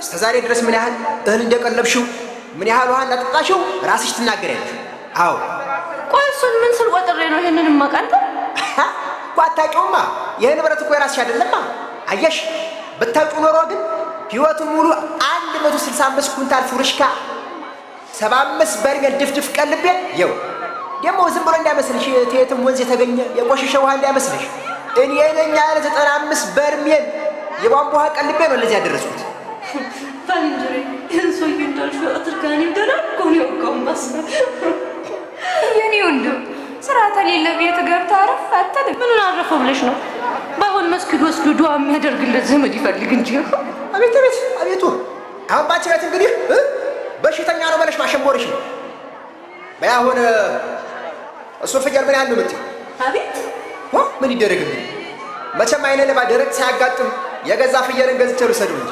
እስከ ዛሬ ድረስ ምን ያህል እህል እንደቀለብሽው፣ ምን ያህል ውሃ እንዳጠጣሽው ራስሽ ትናገሪያለሽ። አዎ ቆይ እሱን ምን ስል ቆጥሬ ነው ይሄንን የማውቅ? እኮ አታውቂውማ። ይህ ንብረት እኮ የራስሽ አይደለማ። አየሽ፣ ብታውቂው ኖሮ ግን ህይወቱን ሙሉ 165 ኩንታል ፉርሽካ፣ 75 በርሜል ድፍድፍ ቀልቤ የው ደግሞ ዝም ብሎ እንዳይመስልሽ የትም ወንዝ የተገኘ የቆሸሸ ውሃ እንዳይመስልሽ። እኔ ነኝ ያለ 95 በርሜል የቧንቧ ውሃ ቀልቤ ነው ለዚህ ያደረስኩት። ባልንጀሬ ይህን ሰውዬ እንዳልሽው ቀትር ጋኔል ገና እኮ ነው የወጋው ማስበ የኔ ወንድም ስርዓት የሌለ ቤት ገብተህ አረፍ አትልም። ምኑን አረፈው ብለሽ ነው? ባይሆን መስጊድ ወስዶ ዱዓ የሚያደርግለት ዘመድ ይፈልግ እንጂ። አቤት አቤት አቤቱ! አሁን ባንቺ ቤት እንግዲህ በሽተኛ ነው ብለሽ ማሸንቦርሽ ነው። በይ አሁን እሱ ፍየል ምን ያህል ነው የምትይው? አቤት ምን ይደረግ እንግዲህ መቼም አይነ ሌባ ደረቅ ሳያጋጥም የገዛ ፍየልን ገዝቼ ልውሰደው እንጂ።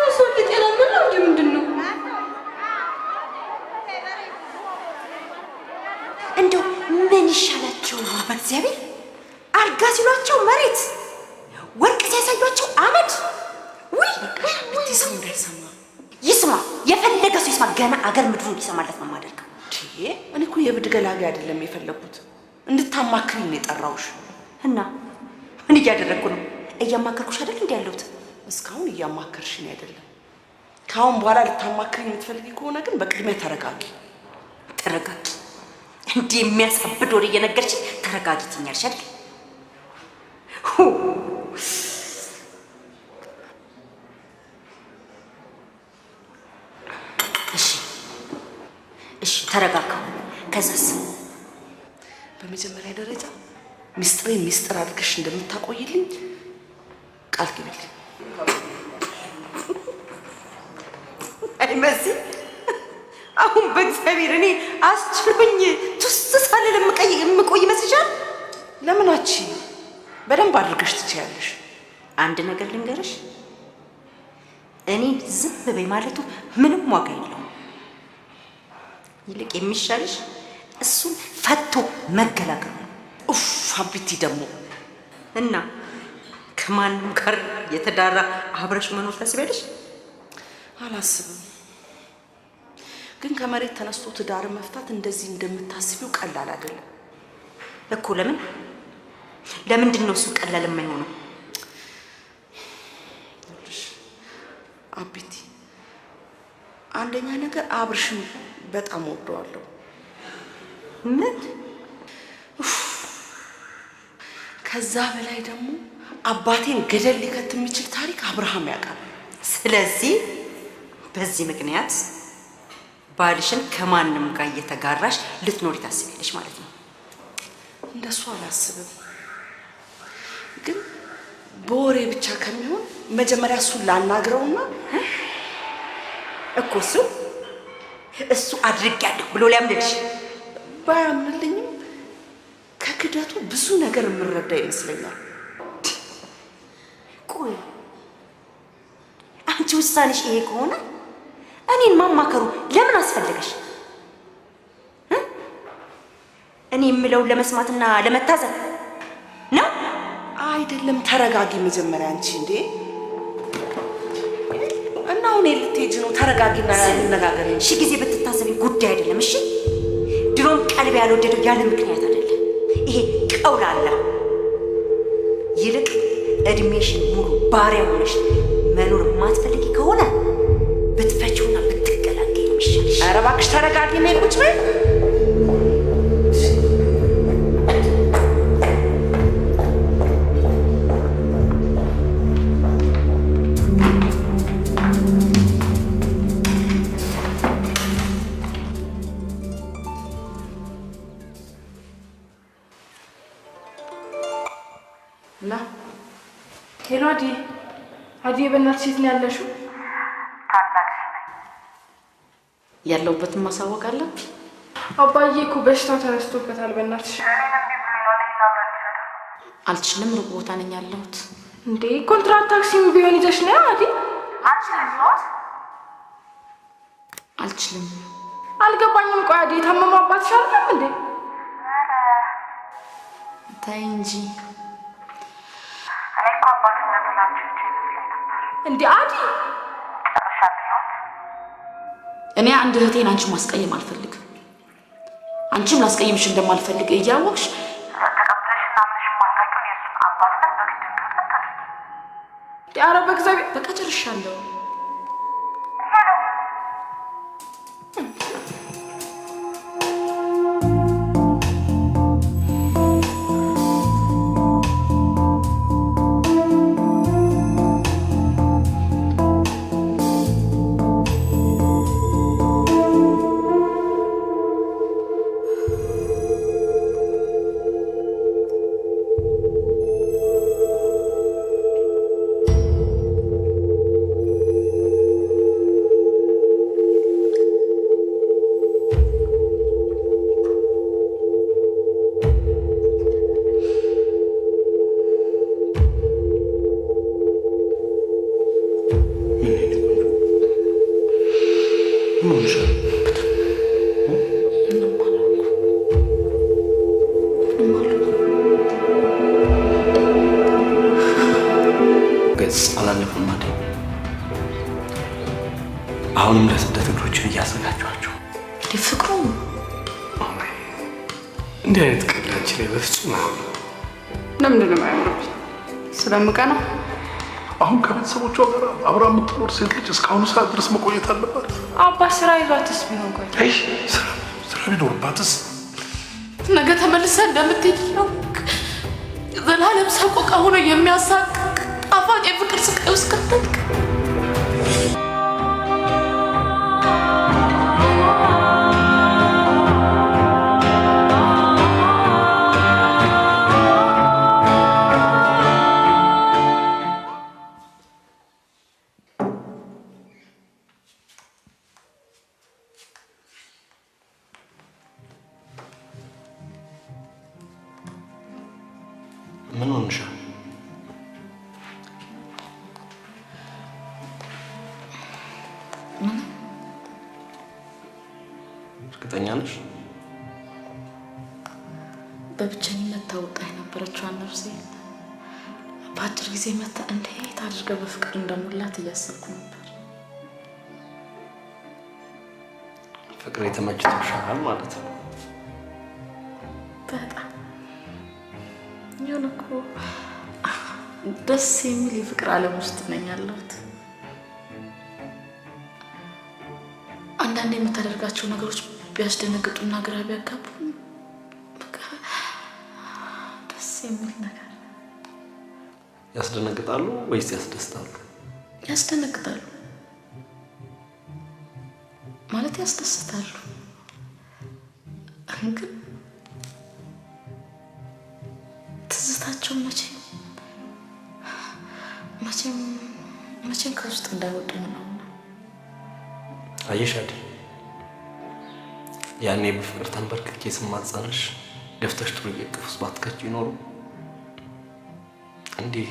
እሱ ጤናማ ነው እንጂ ምንድን ነው? እንደው ምን ይሻላቸው ይሆን? በእግዚአብሔር አልጋ ሲሏቸው መሬት፣ ወርቅ ሲያሳዩቸው አመድ። ውይ ሰው እንዳይሰማ ይስማ፣ የፈለገ ሰው ይስማ። ገና አገር ምድሩ እንዲሰማለት ነው የማደርገው። እኔ እኮ የብድ ገላጋይ አይደለም የፈለኩት፣ እንድታማክሪኝ ነው የጠራሁሽ። እና ምን እያደረግኩ ነው? እያማከርኩሽ አይደል እንዲ ያለሁት? እስካሁን እያማከርሽኝ አይደለም። ከአሁን በኋላ ልታማክሪኝ የምትፈልጊ ከሆነ ግን በቅድሚያ ተረጋጊ። ተረጋጊ? እንዲህ የሚያሳብድ ወሬ እየነገርሽኝ ተረጋጊ ትይኛለሽ አይደል? እሺ እሺ፣ ተረጋጋሁ። ከዛስ? በመጀመሪያ ደረጃ ሚስጥሬን ሚስጥር አድርገሽ እንደምታቆይልኝ ቃል ግቢልኝ። አይ መሲ፣ አሁን በእግዚአብሔር እኔ አስችሎኝ ቱስ ሳልል የምቆይ ይመስልሻል? ለምን አቺ በደንብ አድርገሽ ትችያለሽ። አንድ ነገር ልንገርሽ፣ እኔ ዝም በይ ማለቱ ምንም ዋጋ የለውም። ይልቅ የሚሻልሽ እሱን ፈቶ መገላገሉ ነው። ኡፍ አቢቲ ደግሞ እና ከማንም ጋር የተዳራ አብረሽ መኖር ታስቢያለሽ? አላስብም። ግን ከመሬት ተነስቶ ትዳርን መፍታት እንደዚህ እንደምታስቢው ቀላል አይደለም እኮ። ለምን ለምንድን ነው እሱ ቀላል የማይሆነው? አቢቲ፣ አንደኛ ነገር አብርሽን በጣም ወደዋለሁ። ምን? ከዛ በላይ ደግሞ አባቴን ገደል ሊከት የሚችል ታሪክ አብርሃም ያውቃል። ስለዚህ በዚህ ምክንያት ባልሽን ከማንም ጋር እየተጋራሽ ልትኖሪ ታስቢያለሽ ማለት ነው? እንደሱ አላስብም፣ ግን በወሬ ብቻ ከሚሆን መጀመሪያ እሱን ላናግረውና እኮ እሱ አድርጌያለሁ ብሎ ሊያምንልሽ ባያምንልኝም ከክደቱ ብዙ ነገር የምረዳ ይመስለኛል። ቆይ አንቺ ውሳኔሽ ይሄ ከሆነ እኔን ማማከሩ ለምን አስፈለገሽ? እኔ የምለውን ለመስማትና ለመታዘብ ነው? አይደለም። ተረጋጊ መጀመሪያ አንቺ። እንዴ እና አሁን ልትሄጂ ነው? ተረጋጊና እንነጋገር። ሺህ ጊዜ ብትታዘቢ ጉዳይ አይደለም። እሺ ድሮም ቀልብ ያልወደደው ያለ ምክንያት አይደለም። ይሄ ቀውላላ። ይልቅ እድሜሽን ሙሉ ባሪያ ሆነሽ መኖር የማትፈልጊ ከሆነ ብትፈቺውና ብትገላገይ ነው የሚሻልሽ። ኧረ እባክሽ ተረጋጊ፣ ነይ ቁጭ በይ። Hello አዲ፣ አዲ በእናትሽ የት ነው ያለሽው? ያለሁበትን ማሳወቅ አለብኝ። አባዬ እኮ በሽታው ተነስቶበታል። በእናትሽ አልችልም፣ ሩቅ ቦታ ነኝ ያለሁት። እንዴ ኮንትራት ታክሲም ቢሆን ይዘሽ ነይ አዲ። አልችልም። አልገባኝም። ቆይ አዲ የታመመው አባትሽ አይደለም እንዴ? ተይ እንጂ እንዴ አዲ፣ እኔ አንድ እህቴን አንቺን ማስቀየም አልፈልግም። አንቺም ላስቀይምሽ እንደማልፈልግ እያወቅሽ ኧረ በእግዚአብሔር በቃ ጨርሻለሁ። ገጽ አላለፈም አይደል? አሁንም ለስደት እግሮችን እያዘጋጇቸው እንዴ ፍቅሩ እንዲህ አይነት ቀልድ አንቺ ላይ በፍጹም አይሆንም። ለምንድን ነው የማያምርብኝ? ስለምቀና አሁን ከቤተሰቦቿ ጋር አብራ የምትኖር ሴት ልጅ እስካሁኑ ሰዓት ድረስ መቆየት አለባት? አባ ስራ ይዟትስ ቢሆን ቆይ አይ ስራ ቢኖርባትስ? ነገ ተመልሰህ እንደምትሄድ ነው። ዘላለም ሰቆቃ ሆኖ የሚያሳቅቅ ጣፋጭ የፍቅር ስቃይ ውስጥ ከተትክ። ምን ሆንሻል? እርግጠኛ ነሽ? በብቸኝነት ታውጣ የነበረችዋን ነፍሴ በአጭር ጊዜ መታ እንዴት አድርገህ በፍቅር እንደሞላት እያሰብኩ ነበር። ፍቅር የተመችቶሻል ማለት ነው። በጣም የሆነ እኮ ደስ የሚል የፍቅር ዓለም ውስጥ ነኝ ያለሁት። አንዳንድ የምታደርጋቸው ነገሮች ቢያስደነግጡና ግራ ቢያጋቡ በቃ ደስ የሚል ነገር። ያስደነግጣሉ ወይስ ያስደስታሉ? ያስደነግጣሉ ማለት ያስደስታሉ፣ ግን ትዝታቸው መቼም መቼም መቼም ከውስጥ እንዳይወጡ ነው። አየሽ አይደል? ያኔ በፍቅር ተንበርክኬ ስማጸንሽ ገፍተሽ ጥሩ እቅፍ ውስጥ ባትከቺ ኖሮ እንዲህ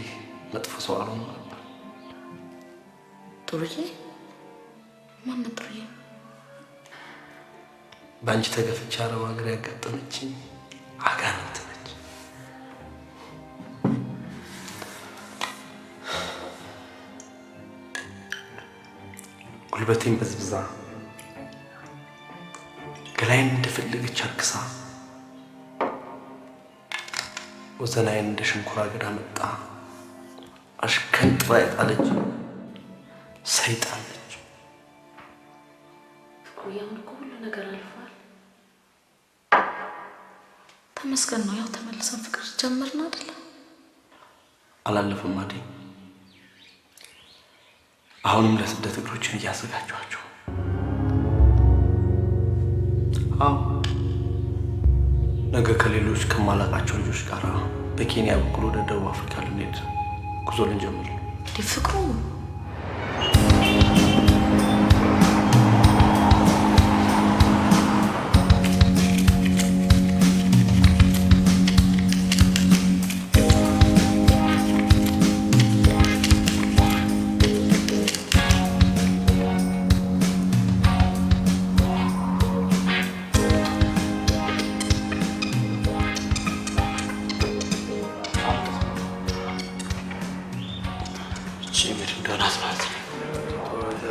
መጥፎ ሰው አልሆንም ነበር። ጥሩዬ? ማነው ጥሩዬ? በአንቺ ተገፍቼ አረብ ሀገር ያጋጠመችኝ አጋንንት ነች። ጉልበቴን በዝብዛ ገላዬን እንደፈለገች አርክሳ ወዘናዬን እንደ ሸንኮራ አገዳ መጣ አሽከንጥራ የጣለች ሰይጣን ነች። ፍቅሩዬ፣ አሁን እኮ ሁሉ ነገር አልፏል። ተመስገን ነው። ያው ተመልሰን ፍቅር ጀመርን አይደለ? አላለፈም አደይ። አሁንም ለስደት እግሮችን እያዘጋጇቸው። አዎ ነገ ከሌሎች ከማላውቃቸው ልጆች ጋር በኬንያ በኩል ወደ ደቡብ አፍሪካ ልንሄድ ጉዞ ልንጀምር ነው። ፍቅሩ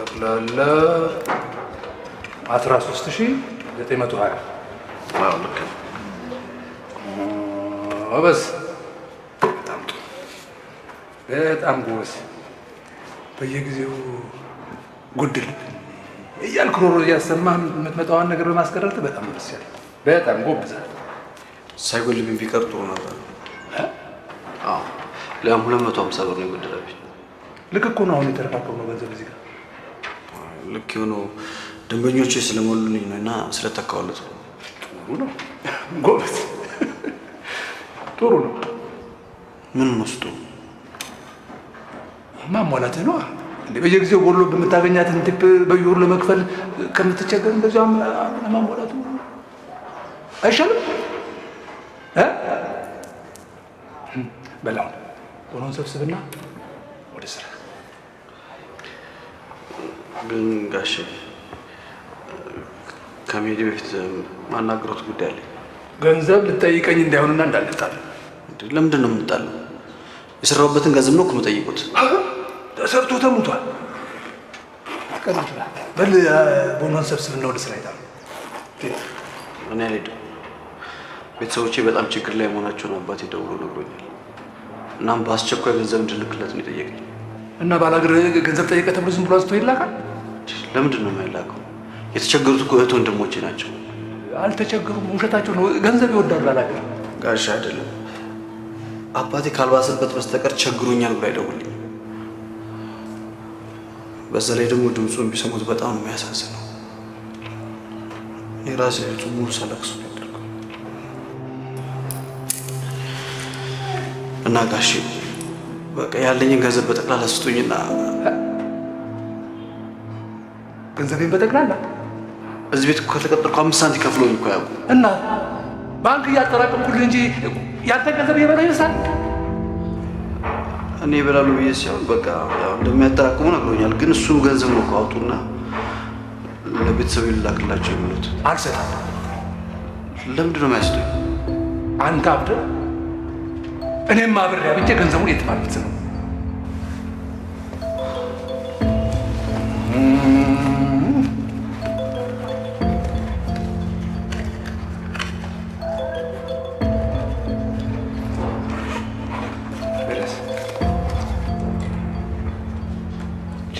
ጠቅላላ 13,920። አዎ ልክ ነው። ጎበዝ፣ በጣም ጥሩ፣ በጣም ጎበዝ። በየጊዜው ጉድል እያልክ ሮሮ እያሰማህ የምትመጣዋን ነገር በማስቀረት በጣም ደስ ያለኝ። በጣም ጎብዛል። ሳይጎልብኝ ቢቀር ጥሩ ነበር። አዎ ሊያም 250 ብር ነው የጎደለብኝ። ልክ እኮ ነው። አሁን የተረካከብነው ገንዘብ እዚህ ጋር ልክ የሆነው ደንበኞቼ ስለሞሉልኝ ነው እና ስለተካሁለት ነው። ጥሩ ነው ጎበዝ፣ ጥሩ ነው። ምን ወስዶ ማሟላትህ ነዋ። እንዴ በየጊዜው ጎሎ በምታገኛትን tip በየወሩ ለመክፈል ከምትቸገር እንደዚሁ ማሟላቱ አይሻልም? በል አሁን ቦኖን ሰብስብና ወደ ስራ። ግን ጋሼ ከመሄዴ በፊት ማናገሮት ጉዳይ አለኝ። ገንዘብ ልትጠይቀኝ እንዳይሆንና እንዳንጣል። ለምንድን ነው የምንጣለው? የሰራሁበትን ገንዘብ ነው እኮ የምጠይቁት። ተሰርቶ ተሙቷል። በል ቦኖን ሰብስብና ወደ ስራ ይጣል። እኔ አልሄድም። ቤተሰቦቼ በጣም ችግር ላይ መሆናቸውን አባቴ ደውሎ ነግሮኛል። እናም በአስቸኳይ ገንዘብ እንድልክለት ነው የጠየቀኝ። እና ባላገር ገንዘብ ጠየቀ ተብሎ ዝም ብሎ አንስቶ ይላካል? ለምንድን ነው የማይላከው? የተቸገሩት እኮ እህት ወንድሞቼ ናቸው። አልተቸገሩም፣ ውሸታቸው ነው። ገንዘብ ይወዳሉ ባላገር። ጋሽ አይደለም፣ አባቴ ካልባሰበት በስተቀር ቸግሮኛል ብሎ አይደውልኝም። በዛ ላይ ደግሞ ድምፁን ቢሰሙት በጣም ነው የሚያሳዝነው። እኔ ራሴ ሌሊቱን ሙሉ ሳለቅስ ነው ያደርገው። እና ጋሼ በቃ ያለኝን ገንዘብ በጠቅላላ ስጡኝና። ገንዘቤን በጠቅላላ? እዚህ ቤት ከተቀጠርኩ 5 ሳንቲም ከፍለውኝ እኮ አያውቁም። እና ባንክ እያጠራቀምኩልህ እንጂ ያንተ ገንዘብ እየበላ ይመስላል። እኔ ይበላሉ ብዬ ሳይሆን በቃ ያው እንደሚያጠራቅሙ ነግሮኛል። ግን እሱ ገንዘብ ነው እኮ አውጡና ለቤተሰብ ይላክላቸው የሚሉት። አልሰጥም። ለምንድን ነው የማይሰጡኝ? አንተ አብደህ እኔም አብሬ አብጄ ገንዘቡን የት ማለት ነው?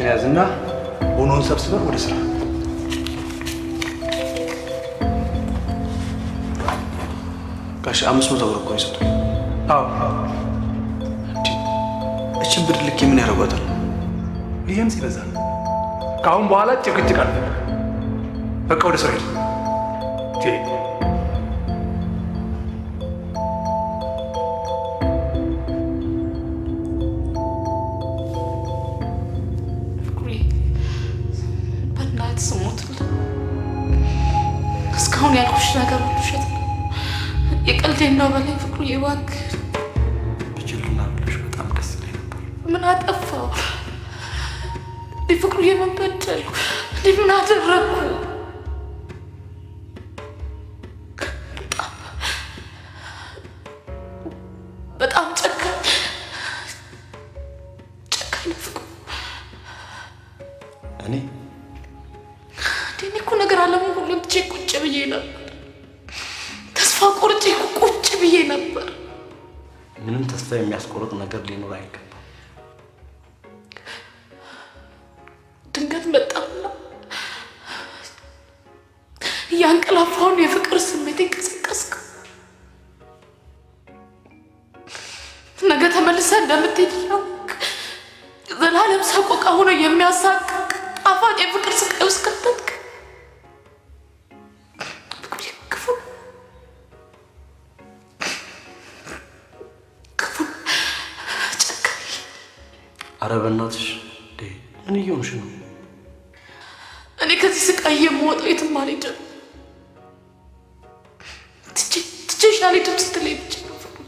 ያዝና ቦኖን ሰብስበህ ወደ ስራ። ጋሽ 500 ብር እኮ ነው የሰጡኝ። አዎ። እችን ብር ልኬ ምን ያደርጓታል? ይህም ሲበዛ ከአሁን በኋላ ጭቅጭቅ አልፈልግም። በቃ ወደ ስራ ሂድ። እስካሁን ያልኩሽ ነገር ሁሉ ውሸት ነው። የቀልዴን ነው በላይ ፍቅሩዬ፣ እባክህ ብችልና ብለሽ በጣም ደስ ይለኝ ነበር። ምን አጠፋው እንዴ ፍቅሩዬ? ምን በደልኩ እንዴ? ምን አደረግኩ? በጣም ጨካኝ ጨካኝ ነው ፍቅሩ። እኔ እኔ እኮ ነገር አለሙን ሁሉ ትቼ ቁጭ ብዬ ነበር። ተስፋ ቆርጬ እኮ ቁጭ ብዬ ነበር። ምንም ተስፋ የሚያስቆርጥ ነገር ሊኖር አይገባም። ያንቀላፋውን የፍቅር ስሜት ቀሰቀስክ። ነገ ተመልሰህ እንደምትሄድ እያወቅህ ዘላለም ሰቆቃ ሆኖ የሚያሳቅቅ ጣፋጭ የፍቅር ስቃይ ውስጥ ከተትክ። ፍቅር ክፉ ክፉ ጨካኝ። ኧረ በእናትሽ እንዴ! ምን እየሆንሽ ነው? እኔ ከዚህ ስቃይ የምወጣው የትም አልሄድም። ትቼሽ አልሄድም ስትለኝ ብቻ ነው ፍቅሩ።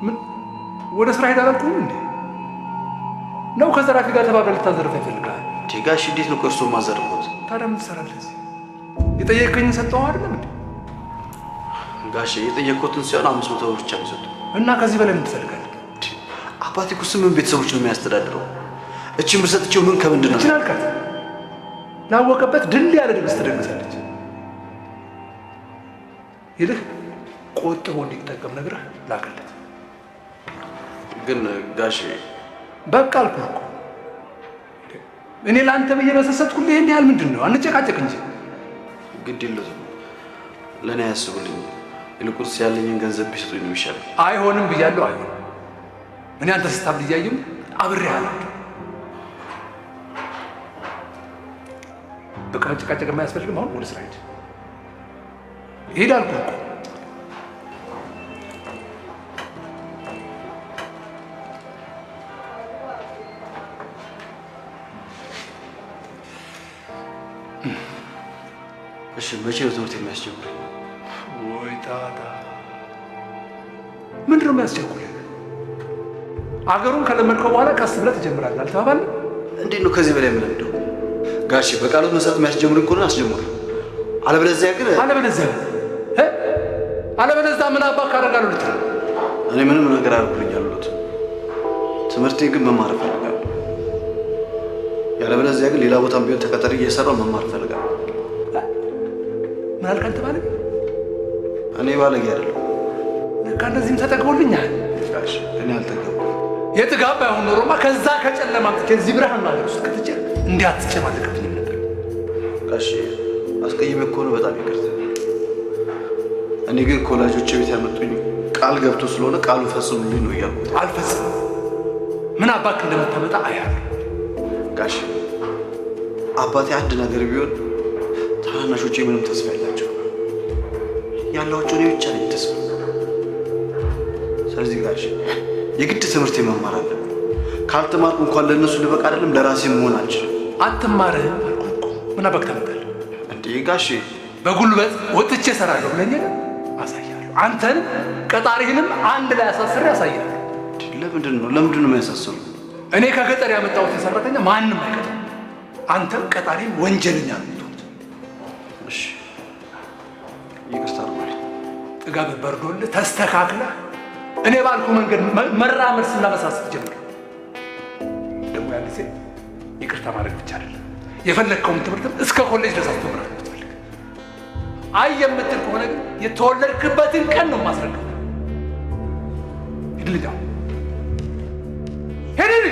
ምን ወደ ስራ ሄድ አላልኩህም እንዴ? ነው ከዘራፊ ጋር ተባብረህ ልታዘርፍ ይፈልጋል? ጋሽ እንዴት ነው ከእርሶ ማዘርፎት? ታዲያ ምን ትሰራለህ እዚህ? የጠየቀኝን ሰጠኸው አይደለም እንዴ? ጋሽ የጠየቅኩትን ሲሆን 500 ብር ብቻ ነው የሰጡት። እና ከዚህ በላይ ምን ትፈልጋለህ? አባቴ እኮ 8 ቤተሰቦች ነው የሚያስተዳድረው። እችን ብር ሰጥቼው ምን ከምንድን ነው? እችን አልካት። ላወቀበት ድል ያለ ድግስ ትደግሳለች። ይልህ ቆጥቦ እንዲጠቀም ነግረህ ላክለት። ግን ጋሼ በቃ አልኩህ እኮ እኔ ለአንተ ብዬ በሰሰትኩልህ ይሄን ያህል ምንድን ነው? አንጨቃጨቅ እንጂ። ግድ የለውም ለእኔ አያስቡልኝ። ይልቁንስ ያለኝን ገንዘብ ቢሰጡኝ ነው የሚሻለው። አይሆንም ብያለሁ። አይሆንም። እኔ አንተ ስታብድ እያየሁ አብሬህ አላውቅም። በቃ መጨቃጨቅ የማያስፈልግም። አሁን ወደ ስራ ሂድ። ሂድ አልኩህ እኮ። እሺ መቼ ነው ትምህርት የሚያስጀምረኝ? ወይ ጣጣ! ምንድን ነው የሚያስቸኩልህ? አገሩን ከለመድከው በኋላ ቀስ ብለህ ትጀምራለህ። አልተባባልንም? እንዴት ነው ከዚህ በላይ የምለምደው? ጋሼ በቃሉት መሰረት የሚያስጀምሩኝ ከሆነ አስጀምሩ፣ አለበለዚያ ግን አለበለዚያ እ አለበለዚያ ምን አባክ አደርጋለሁ ልትል? እኔ ምንም ነገር አድርጉልኝ አልሎትም። ትምህርቴን ግን መማር እፈልጋለሁ። ያለበለዚያ ግን ሌላ ቦታም ቢሆን ተቀጥሬ እየሰራሁ መማር እፈልጋለሁ። ምን አልክ አንተ ባለጌ? እኔ ባለጌ አይደለሁም። ለካ እንደዚህም ተጠግቦልኛል። ጋሼ እኔ አልጠገብኩም። የጥጋብ ባይሆን ኖሮማ ከዛ ከጨለማ አምጥቼ እዚህ ብርሃን ሀገር ውስጥ ከትቼ እንዲህ አትጨማለቅብኝም ነበር። ጋሼ አስቀይሜ ከሆነ በጣም ይቅርታ። እኔ ግን ከወላጆቼ ቤት ያመጡኝ ቃል ገብቶ ስለሆነ ቃሉን ፈጽሙልኝ ነው እያልኩት። አልፈጽምም። ምን አባክ እንደምታመጣ አያለሁ። ጋሼ አባቴ አንድ ነገር ቢሆን ታናናሾቼ ምንም ተስፋ የላቸውም። ያላቸው እኔ ብቻ ነኝ ተስፋ። ስለዚህ ጋሼ የግድ ትምህርት መማር አለብኝ። ካልተማርኩ እንኳን ለእነሱ ልበቃ አይደለም ለራሴ መሆን አልችልም። አትማርህም አልኩህ እኮ። ምን አባክ ታመጣለህ እንዴ? ጋሼ በጉልበት ወጥቼ እሰራለሁ ብለኝ አሳያለሁ። አንተንም ቀጣሪህንም አንድ ላይ አሳስሬ አሳያለሁ። ለምንድን ነው የሚያሳስሩ? እኔ ከገጠር ያመጣሁትን ሰራተኛ ማንም አይቀጥርም። አንተም ቀጣሪም ወንጀለኛ ነው የምትሆኑት። እሺ ይቅርታ አድርጉልኝ። ጥጋብ በርዶልህ ተስተካክለህ እኔ ባልኩ መንገድ መራመድ ስናመሳስል ጀምር። ደግሞ ያን ጊዜ ይቅርታ ማድረግ ብቻ አይደለም የፈለግከውን ትምህርትም እስከ ኮሌጅ ድረስ አስተምራለሁ ብትፈልግ። አይ የምትል ከሆነ ግን የተወለድክበትን ቀን ነው የማስረግጠው። ሂድ ልጅ፣ አሁን ሂድ።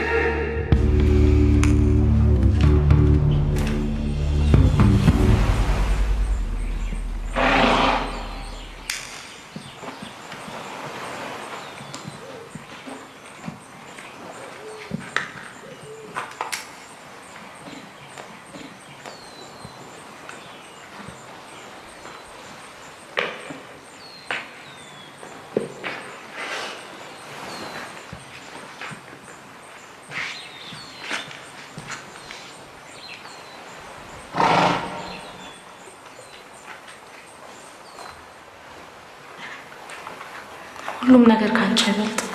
ሁሉም ነገር ካንቺ አይበልጥም።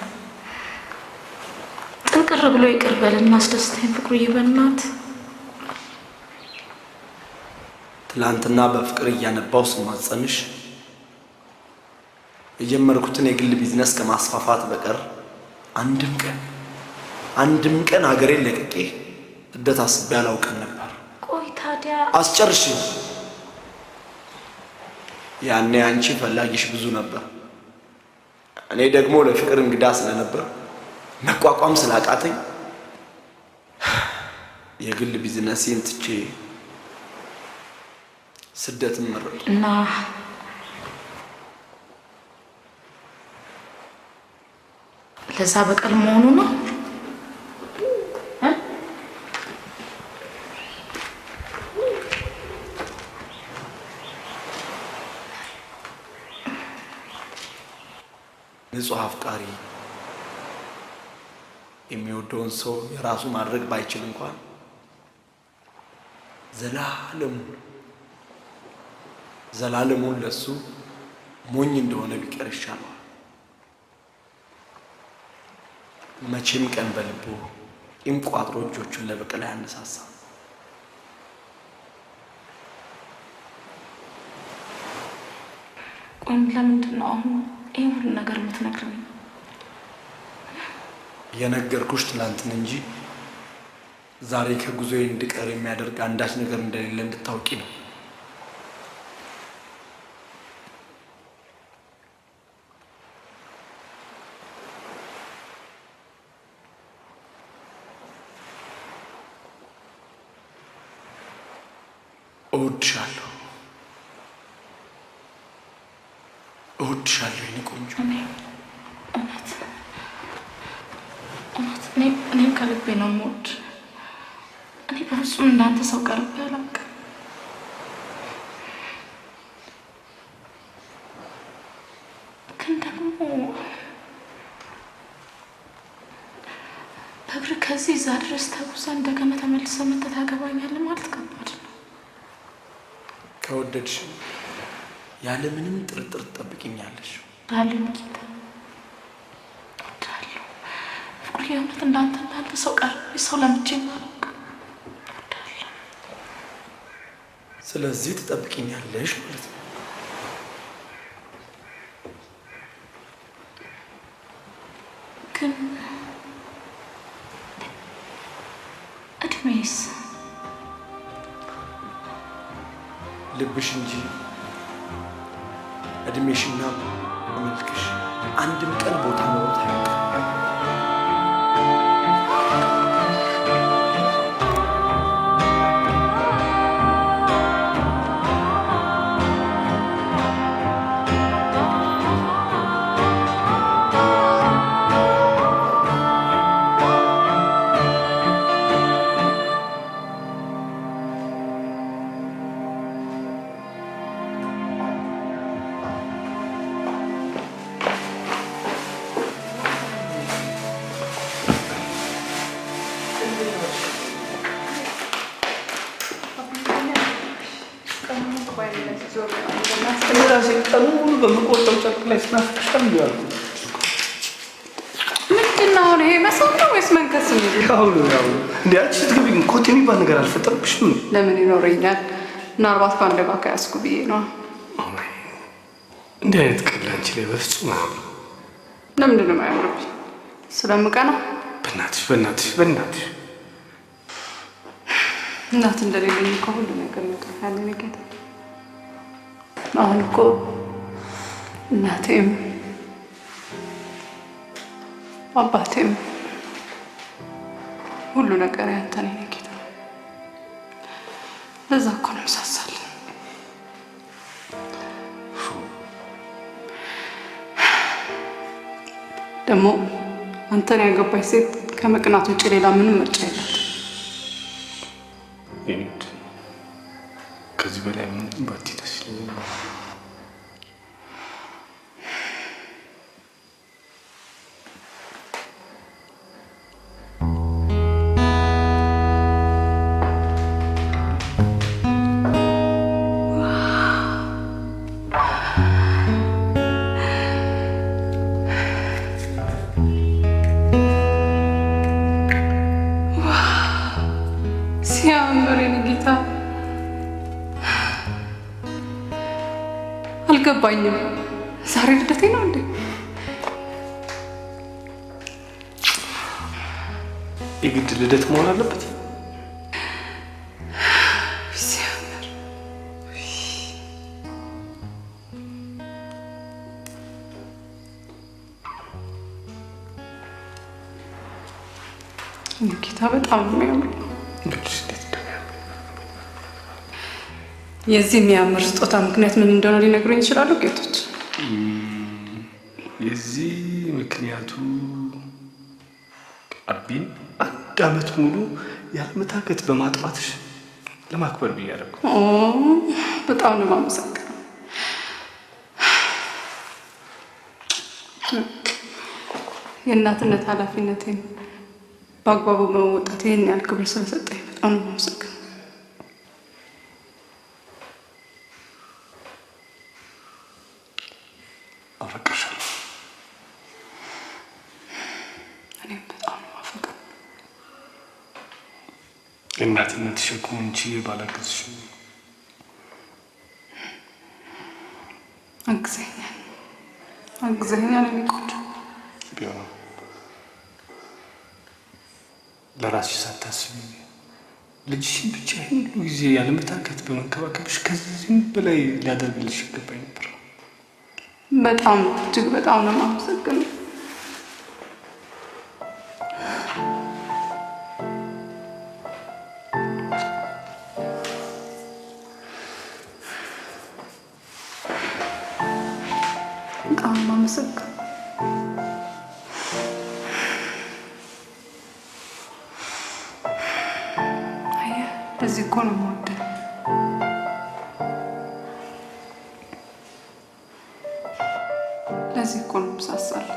ጥንቅር ብሎ ይቅር በልና አስደስተኝ ፍቅሩዬ፣ በእናትህ። ትላንትና በፍቅር እያነባው ስማጸንሽ የጀመርኩትን የግል ቢዝነስ ከማስፋፋት በቀር አንድም ቀን ሀገሬን ለቅቄ ስደት አስቤ አላውቅም ነበር። ቆይ ታዲያ አስጨርሽ። ያኔ አንቺ ፈላጊሽ ብዙ ነበር። እኔ ደግሞ ለፍቅር እንግዳ ስለነበር መቋቋም ስላቃተኝ የግል ቢዝነሴን ትቼ ስደትን መረጥኩ። እና ለዛ በቀል መሆኑ ነው? ንጹህ አፍቃሪ የሚወደውን ሰው የራሱ ማድረግ ባይችል እንኳን ዘላለሙን ለሱ ሞኝ እንደሆነ ቢቀር ይሻለዋል። መቼም ቀን በልቡ ቂም ቋጥሮ እጆቹን ለበቀል አያነሳሳም። ቆይም ለምንድን ነው አሁን ይሄን ሁሉ ነገር የምትነግረኝ? የነገርኩሽ ትላንትን እንጂ ዛሬ ከጉዞዬ እንድቀር የሚያደርግ አንዳች ነገር እንደሌለ እንድታውቂ ነው። እወድሻለሁ፣ እወድሻለሁ የኔ ቆንጆ። እውነት እውነት እኔም ከልቤ ነው የምወድ። እኔ በፍጹም እንዳንተ ሰው ቀርቤ አላውቅም። ግን ደግሞ በእግር ከዚህ እዛ ድረስ ተጉዘህ እንደገና ተመልሰህ መጥተህ ታገባኛለህ ማለት ከባድ ነው። ከወደድሽ ያለምንም ጥርጥር ትጠብቂኛለሽ። እወድሃለሁ ጌታ፣ እወድሃለሁ ፍቅርዬ። እውነት እንዳንተ ሰው ቀርቤ ሰው ለምጄ አላውቅም። ስለዚህ ትጠብቂኛለሽ ማለት ነው። ግን እድሜስ? ልብሽ እንጂ እድሜሽና መልክሽ አንድም ቀን ቦታ ኖሮት አያውቅም። እኔ ራሴ ቀኑን ሙሉ በምቆርጠው ጨርቅ ላይ ስናፍቅሽ ነው ያልኩት። ምንድን ነው አሁን ይሄ መሳም ነው ወይስ መንከስ ነው? ያው ነው ያው ነው። እንዴ አንቺ ስትገቢ ግን ኮቴ የሚባል ነገር አልፈጠረብሽም? ለምን ይኖረኛል? ምናልባት ከአንድ ጋር ከያዝኩ ብዬ ነው። እንዲህ አይነት ቀልድ አንቺ ላይ በፍጹም አያምርም። ለምንድን ነው የማያምርብኝ? ስለምቀና? በእናትሽ በእናትሽ በእናትሽ እናት እንደሌለኝ እኮ ሁሉ ነገር ነግሮኛል የእኔ ጌታ። አሁን እኮ እናቴም አባቴም ሁሉ ነገር ያንተ ነው የእኔ ጌታ። ለዛ እኮ ነው የምሳሳልህ። ደግሞ አንተን ያገባች ሴት ከመቅናት ውጭ ሌላ ምንም ምርጫ የላትም። የኔ ውድ ከዚህ በላይ ምንም ባትይ ደስ ይለኛል። አልገባኝም። ዛሬ ልደቴ ነው እንዴ? የግድ ልደት መሆን አለበት? ሲያምር። ጌታ በጣም የሚያምር ነው። የዚህ የሚያምር ስጦታ ምክንያት ምን እንደሆነ ሊነግሩኝ ይችላሉ ጌቶች? የዚህ ምክንያቱ አቢን 1 ዓመት ሙሉ ያለመታከት በማጥባትሽ ለማክበር ብዬ አደረኩ። በጣም ነው የማመሰግነው። የእናትነት ኃላፊነቴን በአግባቡ በመወጣት ይህን ያህል ክብር ስለሰጠኝ በጣም ነው የማመሰግነው። አፈቅርሻለሁ። እኔም በጣም ነው የማፈቅረው። የእናትነት ሸክሙን ችዬ ባላግዝሽም አግዘኸኛል፣ አግዘኸኛል የኔ ቆንጆ። ቢሆንም ለራስሽ ሳታስቢ ልጅሽን ብቻ ይሄን ሁሉ ጊዜ ያለመታከት በመንከባከብሽ ከዚህም በላይ ሊያደርግልሽ ይገባኝ ነበር። በጣም እጅግ በጣም ነው የማመሰግነው። በጣም ነው የማመሰግነው። አየህ፣ ለዚህ እኮ ነው የምወደው። ለዚህ እኮ ነው የምሳሳልህ።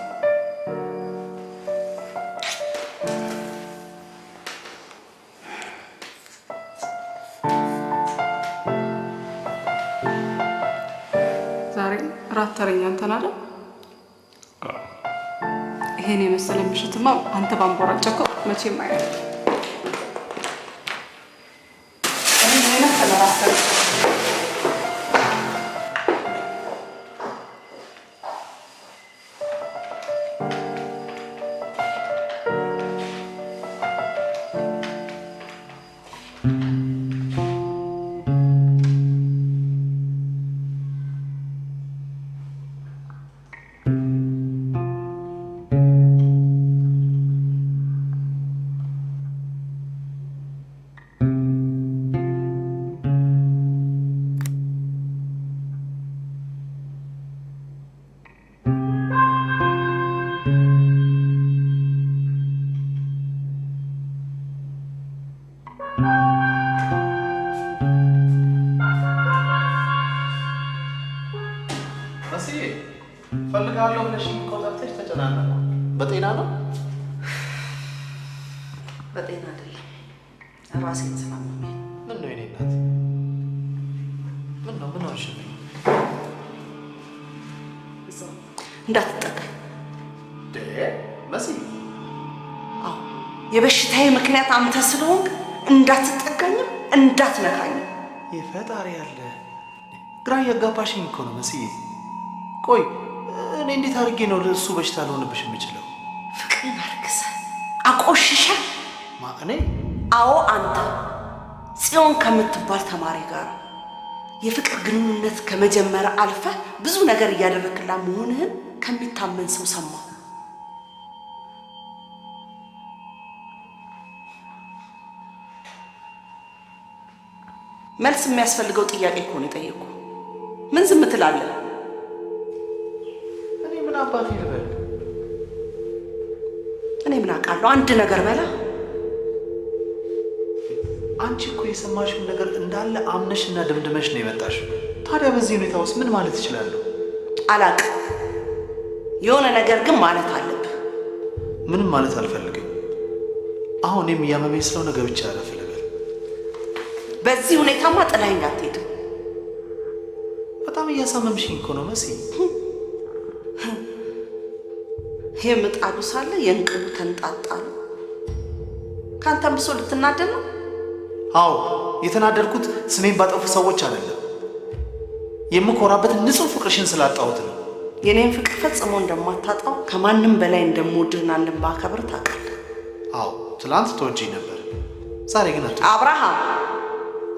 ዛሬ እራት ተረኛ አንተን አይደል? ይሄን የመሰለ ምሽትማ አንተ ባንቦራጨቀው መቼም አይሆንም። መስዬ እፈልግሃለሁ ብለሽኝ እኮ ጠፍተሽ ተጨናነቅኩ። በጤና ነው? በጤና አይደለም፣ ራሴን ስላመመኝ። ምን ነው የኔ እናት? ምን ነው ምን ሆንሽብኝ? እዛው እንዳትጠጋኝ። መስዬ አዎ የበሽታዬ ምክንያት አንተ ስለሆንክ እንዳትጠጋኝም እንዳትነካኝም። የፈጣሪ ያለ ግራ እያጋባሽኝ እኮ ነው መስዬ። ቆይ እኔ እንዴት አድርጌ ነው ለእሱ በሽታ ልሆንብሽ የምችለው? ፍቅርን አርክሰህ አቆሽሸህ። ማ እኔ? አዎ አንተ ጽዮን ከምትባል ተማሪ ጋር የፍቅር ግንኙነት ከመጀመር አልፈህ ብዙ ነገር እያደረክላት መሆንህን ከሚታመን ሰው ሰማሁ። መልስ የሚያስፈልገው ጥያቄ እኮ ነው የጠየኩህ። ምን ዝም ትላለህ? እኔ ምን አባቴ ልበል? እኔ ምን አውቃለሁ? አንድ ነገር በላ። አንቺ እኮ የሰማሽውን ነገር እንዳለ አምነሽና ደምድመሽ ነው የመጣሽው። ታዲያ በዚህ ሁኔታ ውስጥ ምን ማለት እችላለሁ? አላውቅም። የሆነ ነገር ግን ማለት አለብህ። ምንም ማለት አልፈልግም። አሁን እኔም እያመመኝ ስለሆነ ገብቼ አረፍ ልበል። በዚህ ሁኔታማ ጥለኸኝ አትሄድም። በጣም እያሳመምሽኝ እኮ ነው መሲ። የምጣዱ ሳለ የእንቅቡ ተንጣጣ ነው። ከአንተም ብሶ ልትናደድ ነው? አዎ የተናደድኩት ስሜን ባጠፉ ሰዎች አይደለም፣ የምኮራበት ንጹህ ፍቅርሽን ስላጣሁት ነው። የኔን ፍቅር ፈጽሞ እንደማታጣው፣ ከማንም በላይ እንደምወድህና እንደማከብር ታውቃለህ። አዎ፣ ትላንት ትወጂኝ ነበር፣ ዛሬ ግን አትወጂኝ። አብርሃም!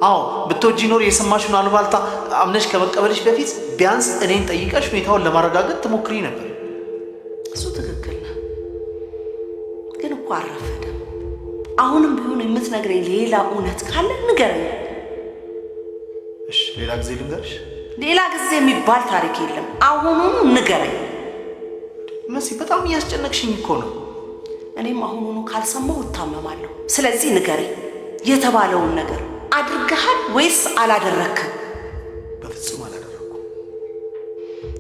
አዎ፣ ብትወጂ ኖር የሰማሽውን አሉባልታ አምነሽ ከመቀበልሽ በፊት ቢያንስ እኔን ጠይቀሽ ሁኔታውን ለማረጋገጥ ትሞክሪ ነበር። እሱ ትክክል ነህ፣ ግን እኮ አልረፈደም። አሁንም ቢሆን የምትነግረኝ ሌላ እውነት ካለ ንገረኝ። እሺ፣ ሌላ ጊዜ ልንገርሽ። ሌላ ጊዜ የሚባል ታሪክ የለም። አሁኑኑ ንገረኝ። መሲ፣ በጣም እያስጨነቅሽኝ እኮ ነው። እኔም አሁኑኑ ካልሰማሁ እታመማለሁ። ስለዚህ ንገረኝ፣ የተባለውን ነገር አድርገሃል ወይስ አላደረክም? በፍጹም አላደረኩም።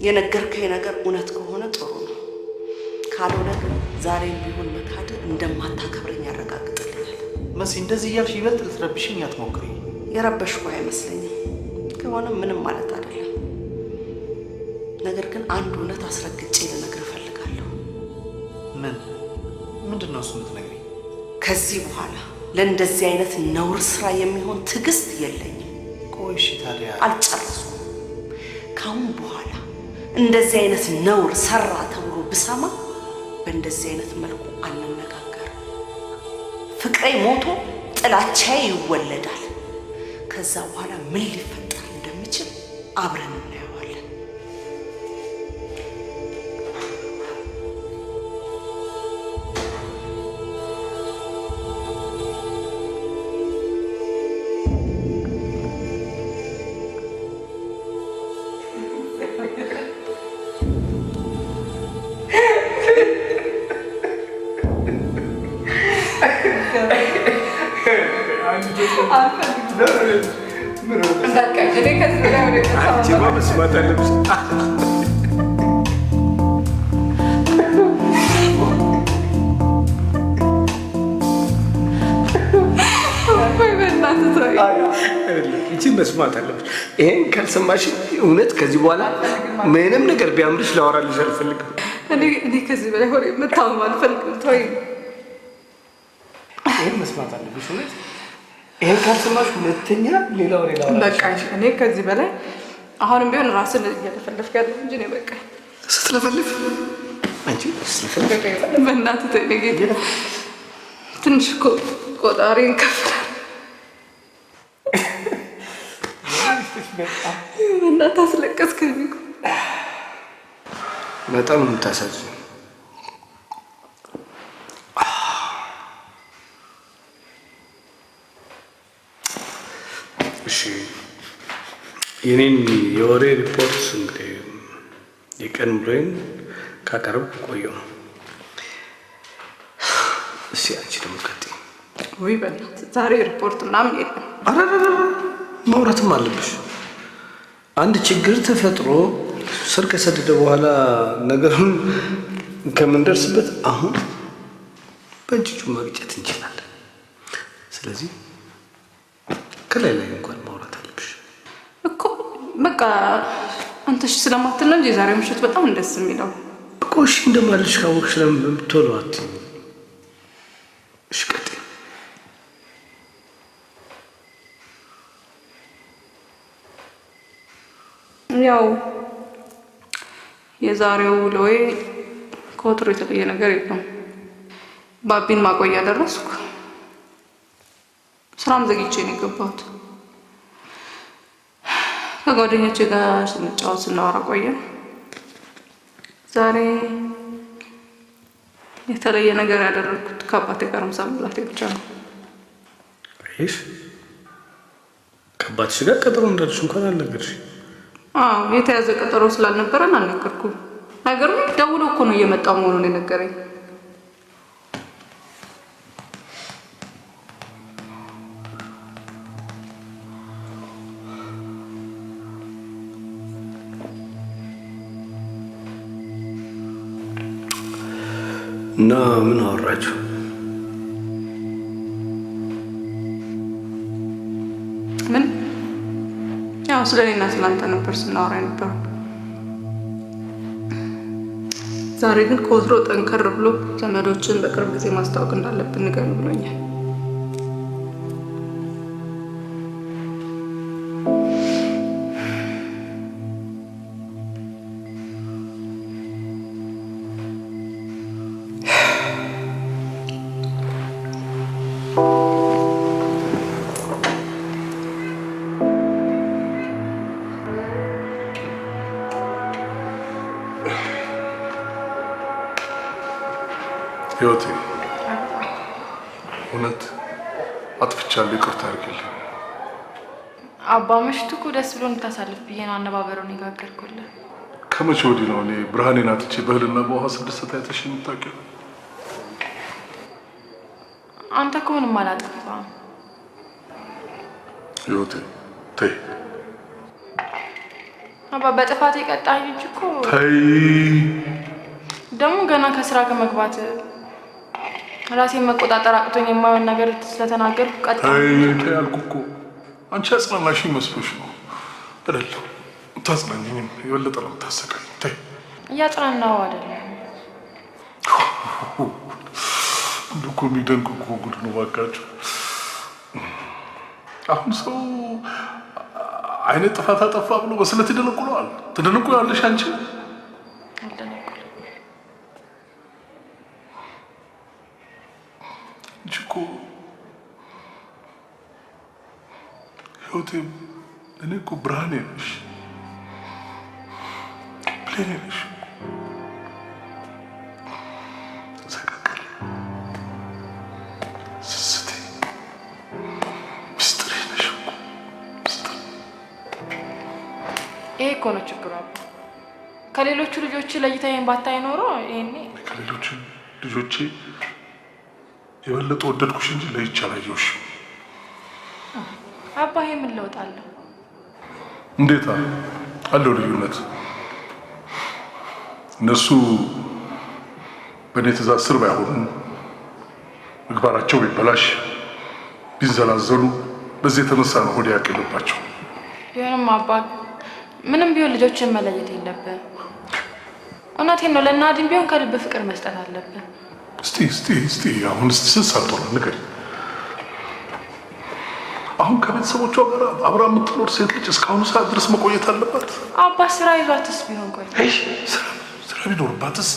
የነገርከኝ ነገር እውነት ከሆነ ጥሩ ነው። ካልሆነ ግን ዛሬም ቢሆን መካድ እንደማታከብረኝ ያረጋግጥልኛል። መሲ፣ እንደዚህ እያልሽ ይበልጥ ልትረብሽኝ አትሞክሪ። የረበሽኩ አይመስለኝም። ከሆነ ምንም ማለት አይደለም። ነገር ግን አንድ እውነት አስረግጬ ልነግርህ እፈልጋለሁ። ምን? ምንድን ነው እሱ የምትነግሪኝ? ከዚህ በኋላ ለእንደዚህ አይነት ነውር ስራ የሚሆን ትዕግስት የለኝም። ቆይ እሺ፣ ታዲያ አልጨረስኩም። ከአሁን በኋላ እንደዚህ አይነት ነውር ሰራ ተብሎ ብሰማ በእንደዚህ አይነት መልኩ አንነጋገርም። ፍቅሬ ሞቶ ጥላቻዬ ይወለዳል። ከዛ በኋላ ምን ሊፈጠር እንደሚችል አብረን እናየዋለን። አንቺማ መስማት አለብሽ። ይቺን መስማት አለብሽ። ይሄን ካልሰማሽ እውነት ከዚህ በኋላ ምንም ነገር ቢያምርሽ ላወራልሽ አልፈልግም። እኔ ከዚህ በላይ ሆሬ መታመም አልፈልግም። ተወኝ። ይሄን መስማት አለብሽ እውነት። ይሄን ካልሰማሽ ሁለተኛ ሌላ ወሬ ላወራልሽ። በቃ እኔ ከዚህ በላይ አሁንም ቢሆን ራስን እያለፈለፍክ ያለው እንጂ እኔ በቃ ስትለፈልፍ አንቺ ስትለፈልፍ በእናትህ ተወኝ ጌታ። ትንሽ እኮ ቆጣሪን ከፍላል። በእናትህ አስለቀስከኝ እኮ። በጣም ነው የምታሳዝነው። እሺ፣ የኔን የወሬ ሪፖርት እንግዲህ የቀን ውሎዬን ካቀረብኩ ቆየሁ። እስኪ አንቺ ደግሞ ቀጥይ። ውይ በእናትህ ዛሬ ሪፖርት ምናምን የለም። ኧረ ማውራትም አለብሽ። አንድ ችግር ተፈጥሮ ስር ከሰደደ በኋላ ነገሩን ከምንደርስበት አሁን በእጅጁ መግጨት እንችላለን። ስለዚህ ከላይ ላይ እንኳን ማውራት አለብሽ እኮ። በቃ አንተ እሺ ስለማትል ነው እንጂ የዛሬው ምሽት በጣም ደስ የሚለው እኮ። እሺ እንደማልሽ ካወቅሽ ለምን ቶሎ አትይም? እሺ ቀጥይ። ያው የዛሬው ውሎዬ ከወትሮ የተለየ ነገር የለውም። ባቢን ማቆያ ደረስኩ። ስራም ዘግይቼ ነው የገባሁት። ከጓደኞቼ ጋር ስንጫወት ስናወራ ቆየን። ዛሬ የተለየ ነገር ያደረግኩት ከአባቴ ጋር ምሳ መብላቴ ብቻ ነው። ይሽ ከአባትሽ ጋር ቀጠሮ እንዳለሽ እንኳን አልነገርሽኝ። አዎ፣ የተያዘ ቀጠሮ ስላልነበረን አልነገርኩም። ነገሩ ደውሎ እኮ ነው እየመጣው መሆኑን የነገረኝ። እና ምን አወራችሁ? ምን ያው ስለ እኔና ስለ አንተ ነበር ስናወራ የነበረው። ዛሬ ግን ከወትሮ ጠንከር ብሎ ዘመዶችን በቅርብ ጊዜ ማስታወቅ እንዳለብን ንገረን ብሎኛል። ህይወቴ፣ እውነት አጥፍቻለሁ፣ ይቅርታ አድርጊልኝ። አባ ምሽቱ እኮ ደስ ብሎ እንድታሳልፍ ብዬ ነው አነባበሩን የጋገርኩልህ። ከመቼ ወዲህ ነው እኔ ብርሃኔን አጥቼ በእህልና በውሃ ስደሰት አይተሽ የምታውቂው? አንተ እኮ ምንም አላጠፋህም። ህይወቴ ተይ አባ፣ በጥፋት የቀጣኝ እንጂ እኮ ተይ። ደግሞ ገና ከስራ ከመግባት ራሴን መቆጣጠር አቅቶኝ የማይሆን ነገር ስለተናገርኩ ቀጣኝ። ተይ ተይ አልኩህ እኮ። አንቺ አጽናናሽኝ መስሎሽ ነው አይደለም? ታጽናኝኝም የበለጠ ነው የምታሰቃኝ። ተይ። እያጽናናሁ አይደለም። እንደው እኮ የሚደንቅ እኮ ጉድ ነው እባካችሁ። አሁን ሰው አይነት ጥፋት አጠፋ ብሎ በስለት ይደነቁለዋል። ትደነቁያለሽ አንቺ። አልደነቁልም። አንቺ እኮ ህይወቴ፣ እኔ እኮ ብርሃኔ ነሽ፣ ብሌኔ ነሽ። ሰቀቀኔ፣ ስስቴ፣ ምስጢሬ ነሽ እኮ። ይሄ እኮ ነው ችግሩ አባ። ከሌሎቹ ልጆች ለይተኸኝ ባታይ ኖሮ ይሄኔ ከሌሎቹ ልጆቼ የበለጠ ወደድኩሽ እንጂ ለይቼ አላየሁሽም። አባ፣ ይሄ ምን ለውጥ አለው? እንዴታ አለው ልዩነት። እነሱ በእኔ ትእዛዝ ስር ባይሆኑ፣ ምግባራቸው ቢበላሽ፣ ቢንዘላዘሉ በዚህ የተነሳ ነው ሆዴ ያቄለባቸው። ቢሆንም አባ፣ ምንም ቢሆን ልጆችን መለየት የለብህም። እውነቴን ነው። ለናዲም ቢሆን ከልብ ፍቅር መስጠት አለብህ። እስቲ እስቲ እስቲ አሁን እስቲ ስንት ሰዓት ሆነ ንገሪኝ። አሁን ከቤተሰቦቿ ጋር አብራ የምትኖር ሴት ልጅ እስካሁኑ ሰዓት ድረስ መቆየት አለባት? አባ፣ ስራ ይዟትስ ቢሆን? ቆይ ስራ ቢኖርባትስ?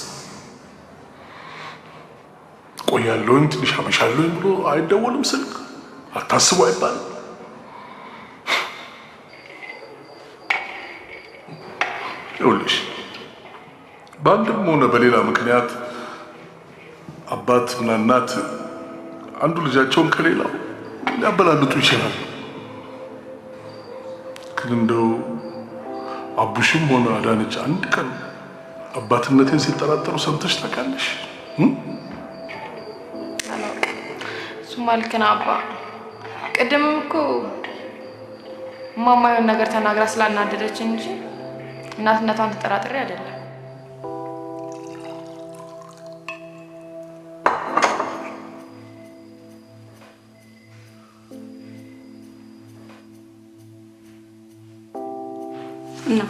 ቆያለሁኝ ትንሽ አመሻለሁኝ ብሎ አይደወልም ስልክ? አታስቡ አይባልም? ይኸውልሽ፣ በአንድም ሆነ በሌላ ምክንያት አባትና እናት አንዱ ልጃቸውን ከሌላው ሊያበላልጡ ይችላል። ግን እንደው አቡሽም ሆነ አዳነች አንድ ቀን አባትነቴን ሲጠራጠሩ ሰምተሽ ታውቂያለሽ? አላውቅም። እሱማ ልክ ነህ አባ። ቅድምም እኮ እማማ የሆነ ነገር ተናግራ ስላናደደች እንጂ እናትነቷን ተጠራጥሬ አይደለም። እና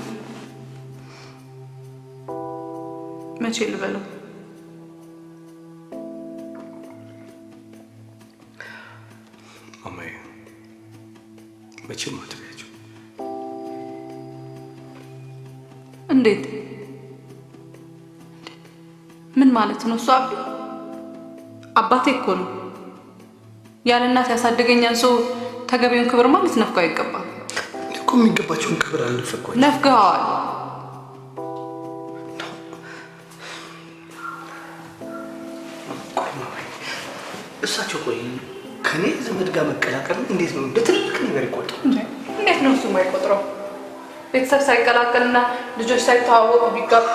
መቼ ልበለው? ማማዬ፣ መቼም አትበያቸው። እንዴት? ምን ማለት ነው እሱ? አቢ አባቴ እኮ ነው። ያለ እናት ያሳደገኛን ሰው ተገቢውን ክብርማ ልትነፍገው አይገባም። እኮ የሚገባቸውን ክብር አልነፈኳቸው። ነፍገዋል። እሳቸው ቆይ ከኔ ዘመድ ጋር መቀላቀል እንዴት ነው እንደ ትልቅ ነገር ይቆጥሩ? እንዴት ነው እሱ የማይቆጥረው? ቤተሰብ ሳይቀላቀልና ልጆች ሳይተዋወቁ ቢጋቡ።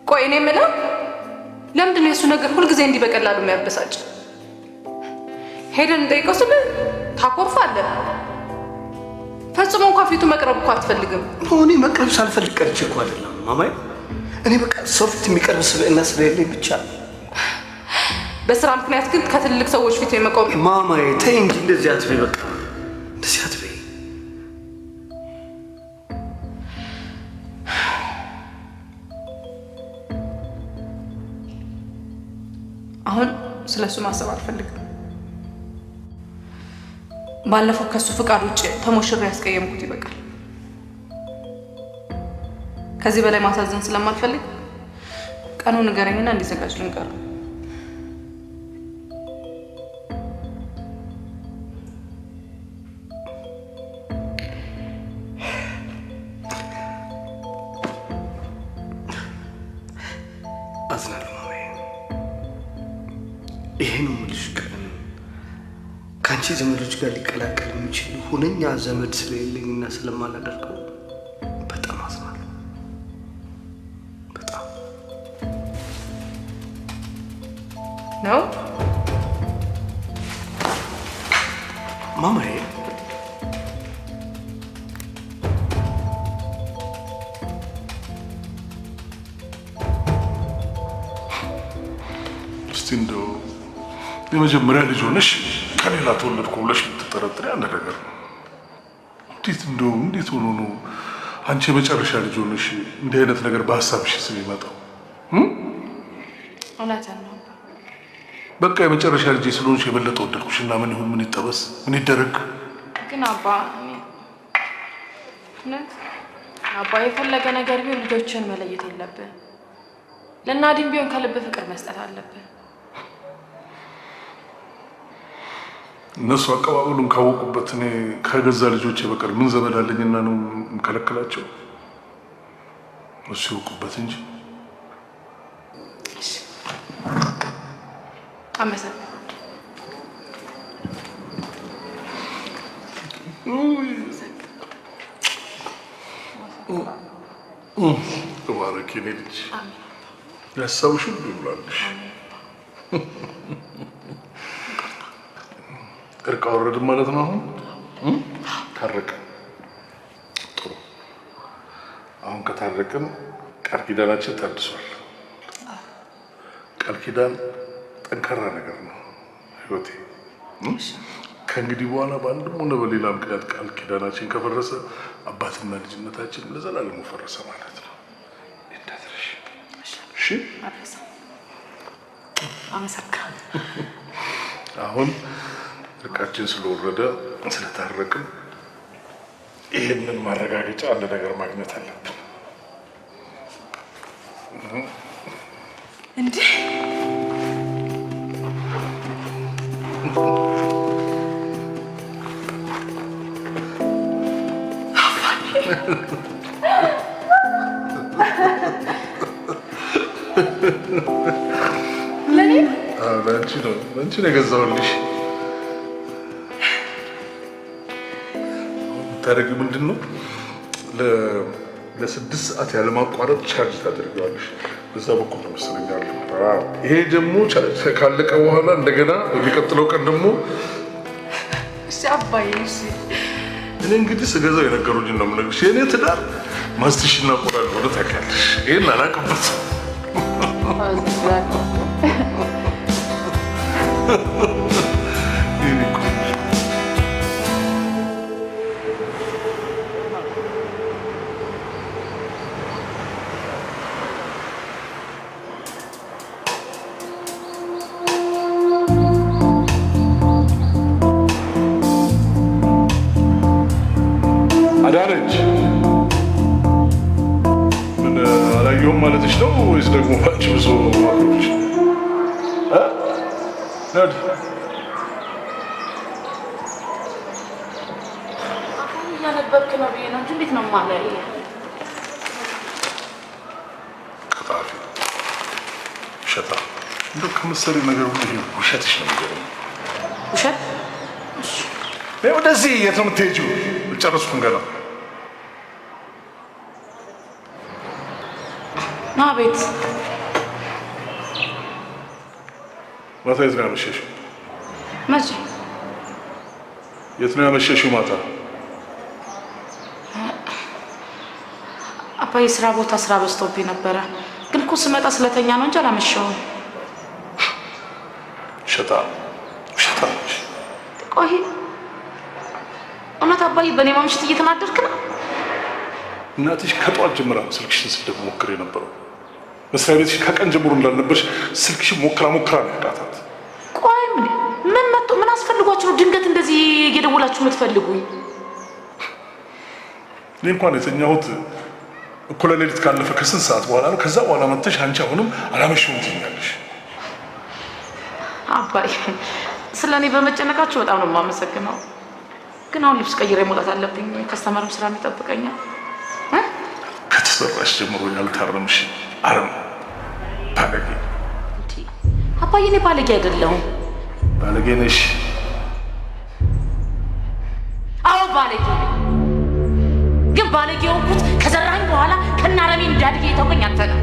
ቆይ እኔ የምለው ለምንድን ነው የእሱ ነገር ሁልጊዜ እንዲህ በቀላሉ የሚያበሳጭ? ሄደን እንጠይቀው ስል ታኮርፋለህ። ፈጽሞ እንኳን ፊቱ መቅረብ እኮ አትፈልግም። እኔ መቅረብ ሳልፈልግ ቀርቼ እኮ አይደለም ማማዬ። እኔ በቃ ሰው ፊት የሚቀርብ ስብዕና ስለሌለኝ ብቻ። በስራ ምክንያት ግን ከትልልቅ ሰዎች ፊት የመቆም ማማዬ ተይ እንጂ እንደዚህ አትበይ። በቃ እንደዚህ አትበይ። አሁን ስለሱ ማሰብ አልፈልግም። ባለፈው ከሱ ፍቃድ ውጭ ተሞሽሬ ያስቀየምኩት ይበቃል። ከዚህ በላይ ማሳዘን ስለማልፈልግ ቀኑን ንገረኝና እንዲዘጋጅ ልንገረው። አዝናለሁ ማማዬ። ይሄ ነው የምልሽ ቀን ከአንቺ ዘመዶች ጋር ሊቀላቀል የሚችል ሁነኛ ዘመድ ስለሌለኝና ስለማላደርገው በጣም አዝናለሁ። በጣም ነው ማማዬ። እስቲ እንደው የመጀመሪያ ልጅ ሆነሽ ከሌላ ተወለድኩ ብለሽ ብትጠረጥሪ አንድ ነገር ነው። እንዴት እንደው እንዴት ሆኖ ነው አንቺ የመጨረሻ ልጅ ሆነሽ እንዲህ አይነት ነገር በሀሳብሽ የሚመጣው? እውነትህን ነው። በቃ የመጨረሻ ልጅ ስለሆንሽ የበለጠ ወደድኩሽ እና ምን ይሁን፣ ምን ይጠበስ፣ ምን ይደረግ? ግን አባ፣ እውነት አባ፣ የፈለገ ነገር ቢሆን ልጆችን መለየት የለብህ። ለናዲም ቢሆን ከልብ ፍቅር መስጠት አለብህ። እነሱ አቀባበሉን ካወቁበት እኔ ከገዛ ልጆቼ በቀር ምን ዘመድ አለኝና ነው የምከለክላቸው? እሱ ይወቁበት እንጂ። አመሰግናለሁ። ተባረክ የኔ ልጅ፣ ያሳብሽ ሁሉ ይሙላልሽ። እርቅ አወረድን ማለት ነው። አሁን ታረቅን። ጥሩ። አሁን ከታረቅን ቃል ኪዳናችን ታድሷል። ቃል ኪዳን ጠንካራ ነገር ነው ህይወቴ። ከእንግዲህ በኋላ በአንድም ሆነ በሌላ ምክንያት ቃል ኪዳናችን ከፈረሰ አባትና ልጅነታችን ለዘላለሙ ፈረሰ ማለት ነው። እንዳትረሽ እሺ? አመሰግናለሁ። አሁን እርቃችን ስለወረደ ስለታረቅን ይህንን ማረጋገጫ አንድ ነገር ማግኘት አለብን። እንዴ ለኔ? ለአንቺ ነው፣ ለአንቺ ነው የገዛሁልሽ። የምታደርጊው ምንድን ነው? ለ6 ሰዓት ያለማቋረጥ ቻርጅ ታደርጊዋለሽ። በዛ በኩል ነው መሰለኝ ያለው። ይሄ ደግሞ ካለቀ በኋላ እንደገና በሚቀጥለው ቀን ደግሞ እሺ አባዬ፣ እሺ። እኔ እንግዲህ ስገዛው የነገሩኝን ነው የምነግርሽ። የእኔ ትዳር ማስቲሽና ቆዳ እንደሆነ ታውቂያለሽ። ይሄን አላውቅበትም። የእኔ ቆንጆ። አዳነች፣ ምን አላየሁም ማለትሽ ነው ወይስ ደግሞ አንቺ ብዙ ማክሮች? ናዲ። እያነበብክ ነው ብዬ ነው እንጂ እንዴት ነው የማላየው? ቀጣፊ፣ ውሸታ፣ እንደው ከመሰሪ ነገር ሁሉ ይሄ ውሸትሽ ነው የሚገርመው። ውሸት? ነይ ወደዚህ። የት ነው የምትሄጂው? አልጨረስኩም ገና። ና ቤት። ማታ የት ነው ያመሸሽው? መቼ? የት ነው ያመሸሽው ማታ? አባዬ፣ ስራ ቦታ ስራ በዝቶብኝ ነበረ። ግን እኮ ስመጣ ስለተኛ ነው እንጂ አላመሸሁም። ውሸታ፣ ውሸታ። ቆይ፣ እውነት አባዬ በእኔ ማምሸት እየተናደድክ ነው? እናትሽ ከጠዋት ጀምራ ነው ስልክሽን ስትሞክር የነበረው። መስሪያ ቤትሽ ከቀን ጀምሮ እንዳልነበርሽ ስልክሽን ሞክራ ሞክራ ነው ያቃታት። ቆይ ምን ምን መጥቶ ምን አስፈልጓችሁ ነው ድንገት እንደዚህ እየደወላችሁ የምትፈልጉኝ? እኔ እንኳን የተኛሁት እኩለ ሌሊት ካለፈ ከስንት ሰዓት በኋላ ነው። ከዛ በኋላ መጥተሽ አንቺ አሁንም አላመሸሁም ትይኛለሽ። አባይ፣ ስለ እኔ በመጨነቃችሁ በጣም ነው የማመሰግነው። ግን አሁን ልብስ ቀይሬ መውጣት አለብኝ። Customer ም ስራ ይጠብቀኛል። ከተሰራሽ ጀምሮ ያልታረምሽ አረም። ባለጌ። አባዬ እኔ ባለጌ አይደለሁም። ባለጌ ነሽ። አዎ ባለጌ ነኝ። ግን ባለጌ የሆንኩት ከዘራኝ በኋላ ከናረሜ እንዳድጌ የተውከኝ አንተ ነህ።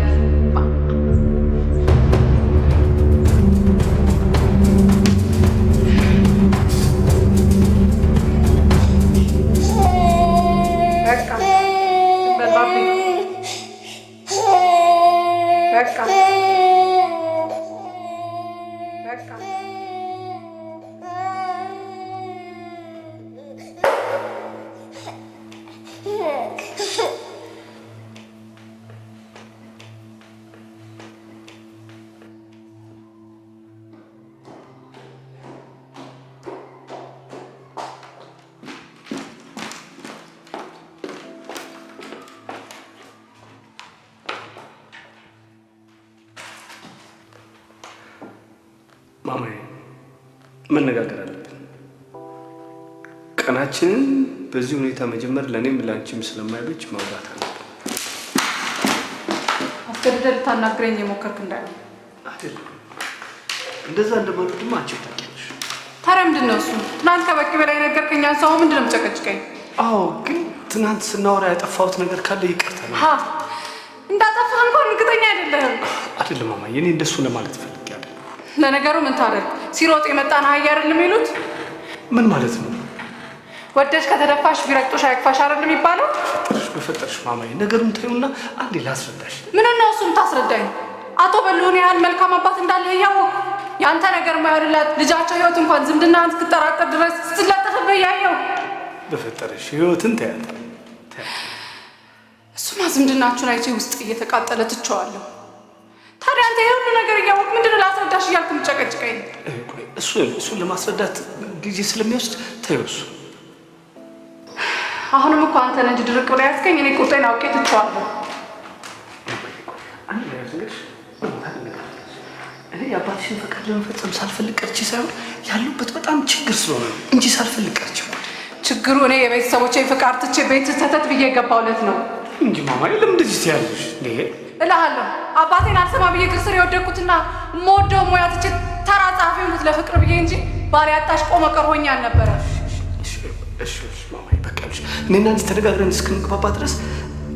በቃ ዝም በል ባቢ። በቃ በቃ። ማማዬ መነጋገር አለብን። ቀናችንን በዚህ ሁኔታ መጀመር ለእኔም ለአንቺም ስለማይበጅ ማውራት አለብን። አስገድደህ ልታናግረኝ የሞከርክ እንዳይሆን። አይደለም፣ እንደዛ እንደማልወድማ አንቺም ታውቂያለሽ። ታዲያ ምንድን ነው እሱ? ትናንት ከበቂ በላይ ነገርከኝ። ሰው ምንድን ነው የምጨቀጭቀኝ? አዎ፣ ግን ትናንት ስናወራ ያጠፋሁት ነገር ካለ ይቅርታ ነው። ሀ እንዳጠፋህ እንኳን እርግጠኛ አይደለህም። አይደለም ማማዬ፣ እኔ እንደሱ ለማለት ፈልጌ አይደለም። ለነገሩ ምን ታደርግ፣ ሲሮጥ የመጣን አህያ አይደለም የሚሉት? ምን ማለት ነው? ወደሽ ከተደፋሽ ቢረግጦሽ አይክፋሽ አይደለም የሚባለው? በፈጠርሽ ማማዬ፣ ነገሩን ተይውና አንዴ ላስረዳሽ። ምን ነው እሱም ታስረዳኝ? አቶ በልሁን ያህል መልካም አባት እንዳለ እያወቅሁ የአንተ ነገር ማይሆንላት ልጃቸው ህይወት እንኳን ዝምድናህን እስክጠራጠር ድረስ ስትለጠፍብህ እያየሁ በፈጠረሽ ህይወትን ተያት። እሱማ ዝምድናችሁን አይቼ ውስጥ እየተቃጠለ ትቼዋለሁ። ታዲያ አንተ ይሄ ሁሉ ነገር እያወቅህ ምንድን ነው ላስረዳሽ እያልክ የምትጨቀጭቀኝ? እሱን ለማስረዳት ጊዜ ስለሚወስድ ተይው። እሱ አሁንም እኮ አንተ ነህ እንጂ ድርቅ ብለህ ያዝከኝ። እኔ ቁርጤን አውቄ ትቼዋለሁ። አንድ ነገር ልንገርሽ፣ እኔ የአባትሽን ፈቃድ ለመፈጸም ሳልፈልግ ቀርቼ ሳይሆን ያሉበት በጣም ችግር ስለሆነ ነው እንጂ ሳልፈልግ ቀርቼ እኮ አይደለም። ችግሩ እኔ የቤተሰቦቼን ፍቃድ ትቼ ቤት ሰተት ብዬ የገባሁለት ነው እንጂ ማማዬ፣ ለምን እንደዚህ ትያለሽ እንዴ? እልሃለሁ። አባቴን አልሰማ ብዬ እግር ስር የወደቅኩትና የምወደው ሙያ ትቼ ተራ ጸሐፊ ሆንኩት ለፍቅር ብዬ እንጂ ባል ያጣሽ ቆመ ቀር ሆኜ አልነበረ። እሺ እሺ ማማዬ፣ በቃ ይኸውልሽ፣ እኔና አንቺ ተነጋግረን እስክንግባባ ድረስ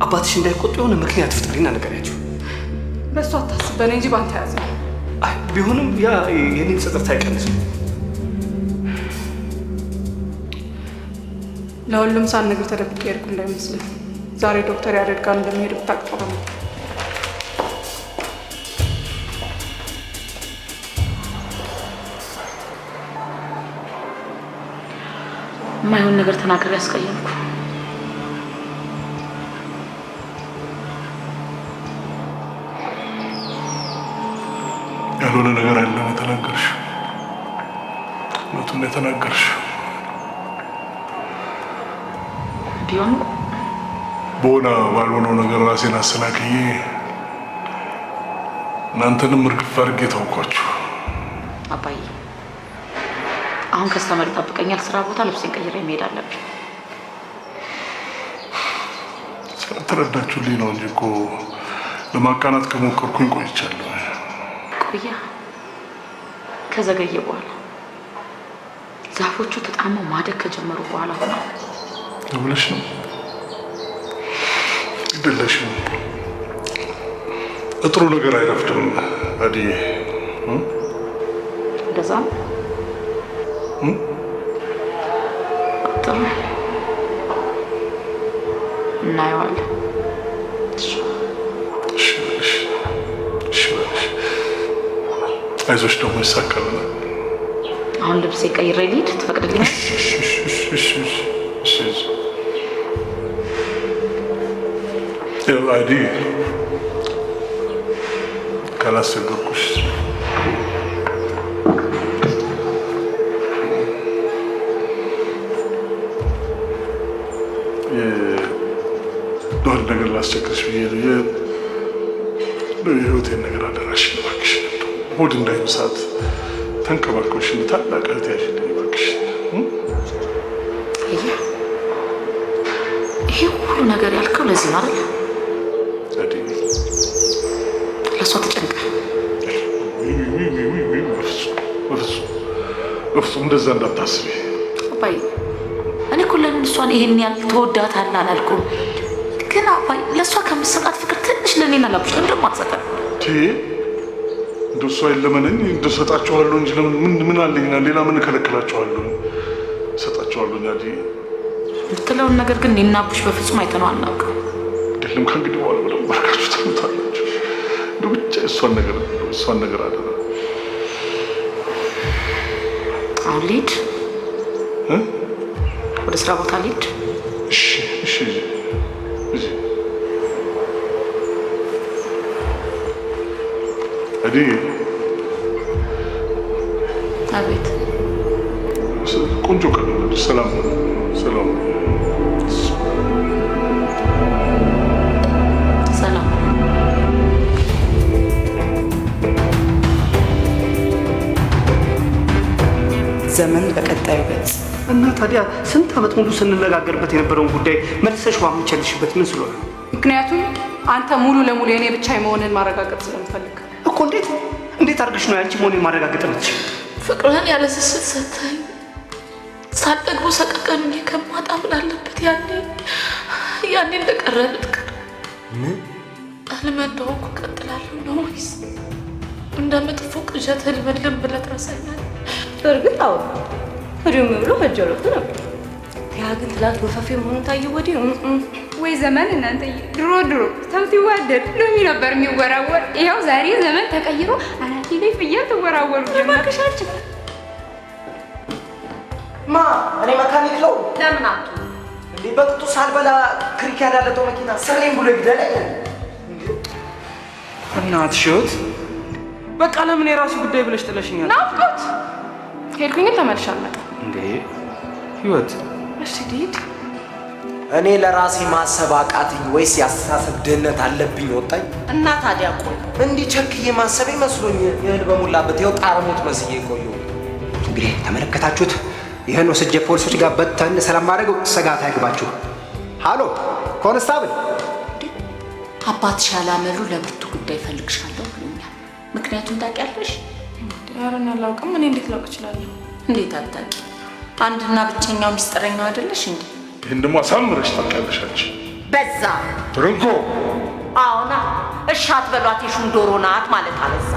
አባትሽ እንዳይቆጡ የሆነ ምክንያት ፍጠሪና ንገሪያቸው። በእሱ አታስብ፣ በእኔ እንጂ ባንተ ያዘ። አይ ቢሆንም ያ የኔን ጸጸት አይቀንስም። ለሁሉም ሳልነግር ተደብቄ ሄድኩ እንዳይመስልህ። ዛሬ ዶክተር ያሬድ ጋር እንደሚሄድ ብታውቅ ጥሩ ነው። የማይሆን ነገር ተናግሬ ያስቀየምኩ። ያልሆነ ነገር አይደለም የተናገርሽው፣ እውነቱን ነው የተናገርሽው። ቢሆን በሆነ ባልሆነው ነገር ራሴን አሰናክዬ እናንተንም እርግፍ አድርጌ ተውኳችሁ። አባዬ አሁን customer ይጠብቀኛል ስራ ቦታ፣ ልብሴን ቀይሬ መሄድ አለብኝ። ስላልተረዳችሁልኝ ነው እንጂ እኮ ለማቃናት ከሞከርኩኝ ቆይቻለሁ። ቆያ ከዘገየ በኋላ ዛፎቹ ተጣመው ማደግ ከጀመሩ በኋላ ሆነ ብለሽ ነው ግድለሽም። ጥሩ ነገር አይረፍድም አድዬ። እንደዛ ነው። ጥሩ እናየዋለን። እሺ በልሽ፣ እሺ በልሽ። አይዞሽ ደግሞ ይሳካልናል። አሁን ልብሴ ቀይሬ ልሂድ፣ ትፈቅድልኛል? እሺ እሺ እሺ እሺ። ይኸው አይዲ ካላስቸገርኩሽ የሆነ ነገር ላስቸግርሽ ብዬ ነው። የህይወቴን ነገር አደራሽን እባክሽ፣ ሆድ እንዳይብሳት ተንከባክበሽ እንደ ታላቅ እህት ያዥልኝ እባክሽ። አየህ፣ ይሄ ሁሉ ነገር ያልከው ለዚህ ነው አይደል? ለእሷ ተጨንቀህ በፍጹም እንደዛ እንዳታስቢ። አባዬ እኔ እኮ ለምን እሷን ይሄን ያህል ትወዳታለህ አላልኩም፣ ግን አባዬ ለእሷ ከምትሰጣት ፍቅር ትንሽ ለእኔና ላቡሽ ለምን ደግሞ አትሰጠን? እንደው እሷ የለመነኝ እንደው እሰጣቸዋለሁ እንጂ ለምን ምን አለኝና ሌላ ምን እከለክላቸዋለሁ? እሰጣቸዋለሁ አዲ የምትለውን ነገር ግን እኔና አቡሽ በፍጹም አይተነው አናውቅም። አይደለም ከእንግዲህ በኋላ በደንብ አድርጋችሁ ታምታላችሁ። እንደው ብቻ እሷን ነገር አደራ። አሁን ልሂድ፣ ወደ ስራ ቦታ ልሂድ። እሺ እሺ እሺ አዲ። አቤት። ቆንጆ ቀን። ሰላም ሰላም ሰላም። ዘመን በቀጣዩ ገጽ። እና ታዲያ ስንት ዓመት ሙሉ ስንነጋገርበት የነበረውን ጉዳይ መልሰሽ ውሃ የምትቸልሽበት ምን ስለሆነ? ምክንያቱም አንተ ሙሉ ለሙሉ የኔ ብቻ የመሆንን ማረጋገጥ ስለምፈልግ እኮ። እንዴት እንዴት አድርገሽ ነው ያንቺ መሆኔን ማረጋገጥ የምትችይው? ፍቅርህን ያለ ስስት ሰጥተኸኝ ሳልጠግቦ ሰቀቀን ከማጣ ምን አለበት ያኔ ያኔ እንደቀረ ልትቀር። ምን ህልም እንደሆንኩ እቀጥላለሁ ነው ወይስ እንደ መጥፎ ቅዠት ህልምልም ብለህ ትረሳኛለህ? በእርግጥ አዎ ህድም ብሎ ከጀረቱ ነበር። ያ ግን ትላንት ወፈፌ መሆኑን ታየ ወዲህ። ወይ ዘመን እናንተዬ! ድሮ ድሮ ሰው ሲዋደድ ሎሚ ነበር የሚወራወር። ይኸው ዛሬ ዘመን ተቀይሮ አናቴ ላይ ፍየል ትወራወሩ ጀመር። ማ እኔ መካኒክ ነው። ለምን አትሆንም እንዴ? በቅጡ ሳልበላ ክሪክ ያዳለጠው መኪና ስሬን ብሎ ይግደለኝ። እናትሽ ህይወት በቃ ለምን የራሱ ጉዳይ ብለሽ ጥለሽኛል? ናፍቆት ከሄድኩኝ ግን ተመልሼ አልመጣም። እንዴ ህይወት እሺ ልሂድ። እኔ ለራሴ ማሰብ አቃተኝ ወይስ የአስተሳሰብ ድህነት አለብኝ ወጣኝ? እና ታዲያ ቆይ እንዲህ ቸክዬ ማሰብ መስሎኝ እህል በሞላበት ይኸው ጣረሞት መስዬ ቆየሁ። እንግዲህ ተመለከታችሁት። ይህን ወስጄ ፖሊሶች ጋር በተን ስለማደርገው ስጋት አይግባችሁ። ሃሎ ኮንስታብል፣ አባትሽ ያላመሉ ለብርቱ ጉዳይ እፈልግሻለሁ ብሎኛል። ምክንያቱም ታውቂያለሽ? ኧረ እኔ አላውቅም። እኔ እንዴት ላውቅ እችላለሁ? እንዴት አታውቂ? አንድና ብቸኛው ሚስጥረኛው አይደለሽ እንዴ? ይህን ደግሞ አሳምረሽ ታውቂያለሽ አንቺ። በዛ ትርንኮ አዎና፣ እሺ አትበሏት፣ የሹም ዶሮ ናት ማለት አበዛ።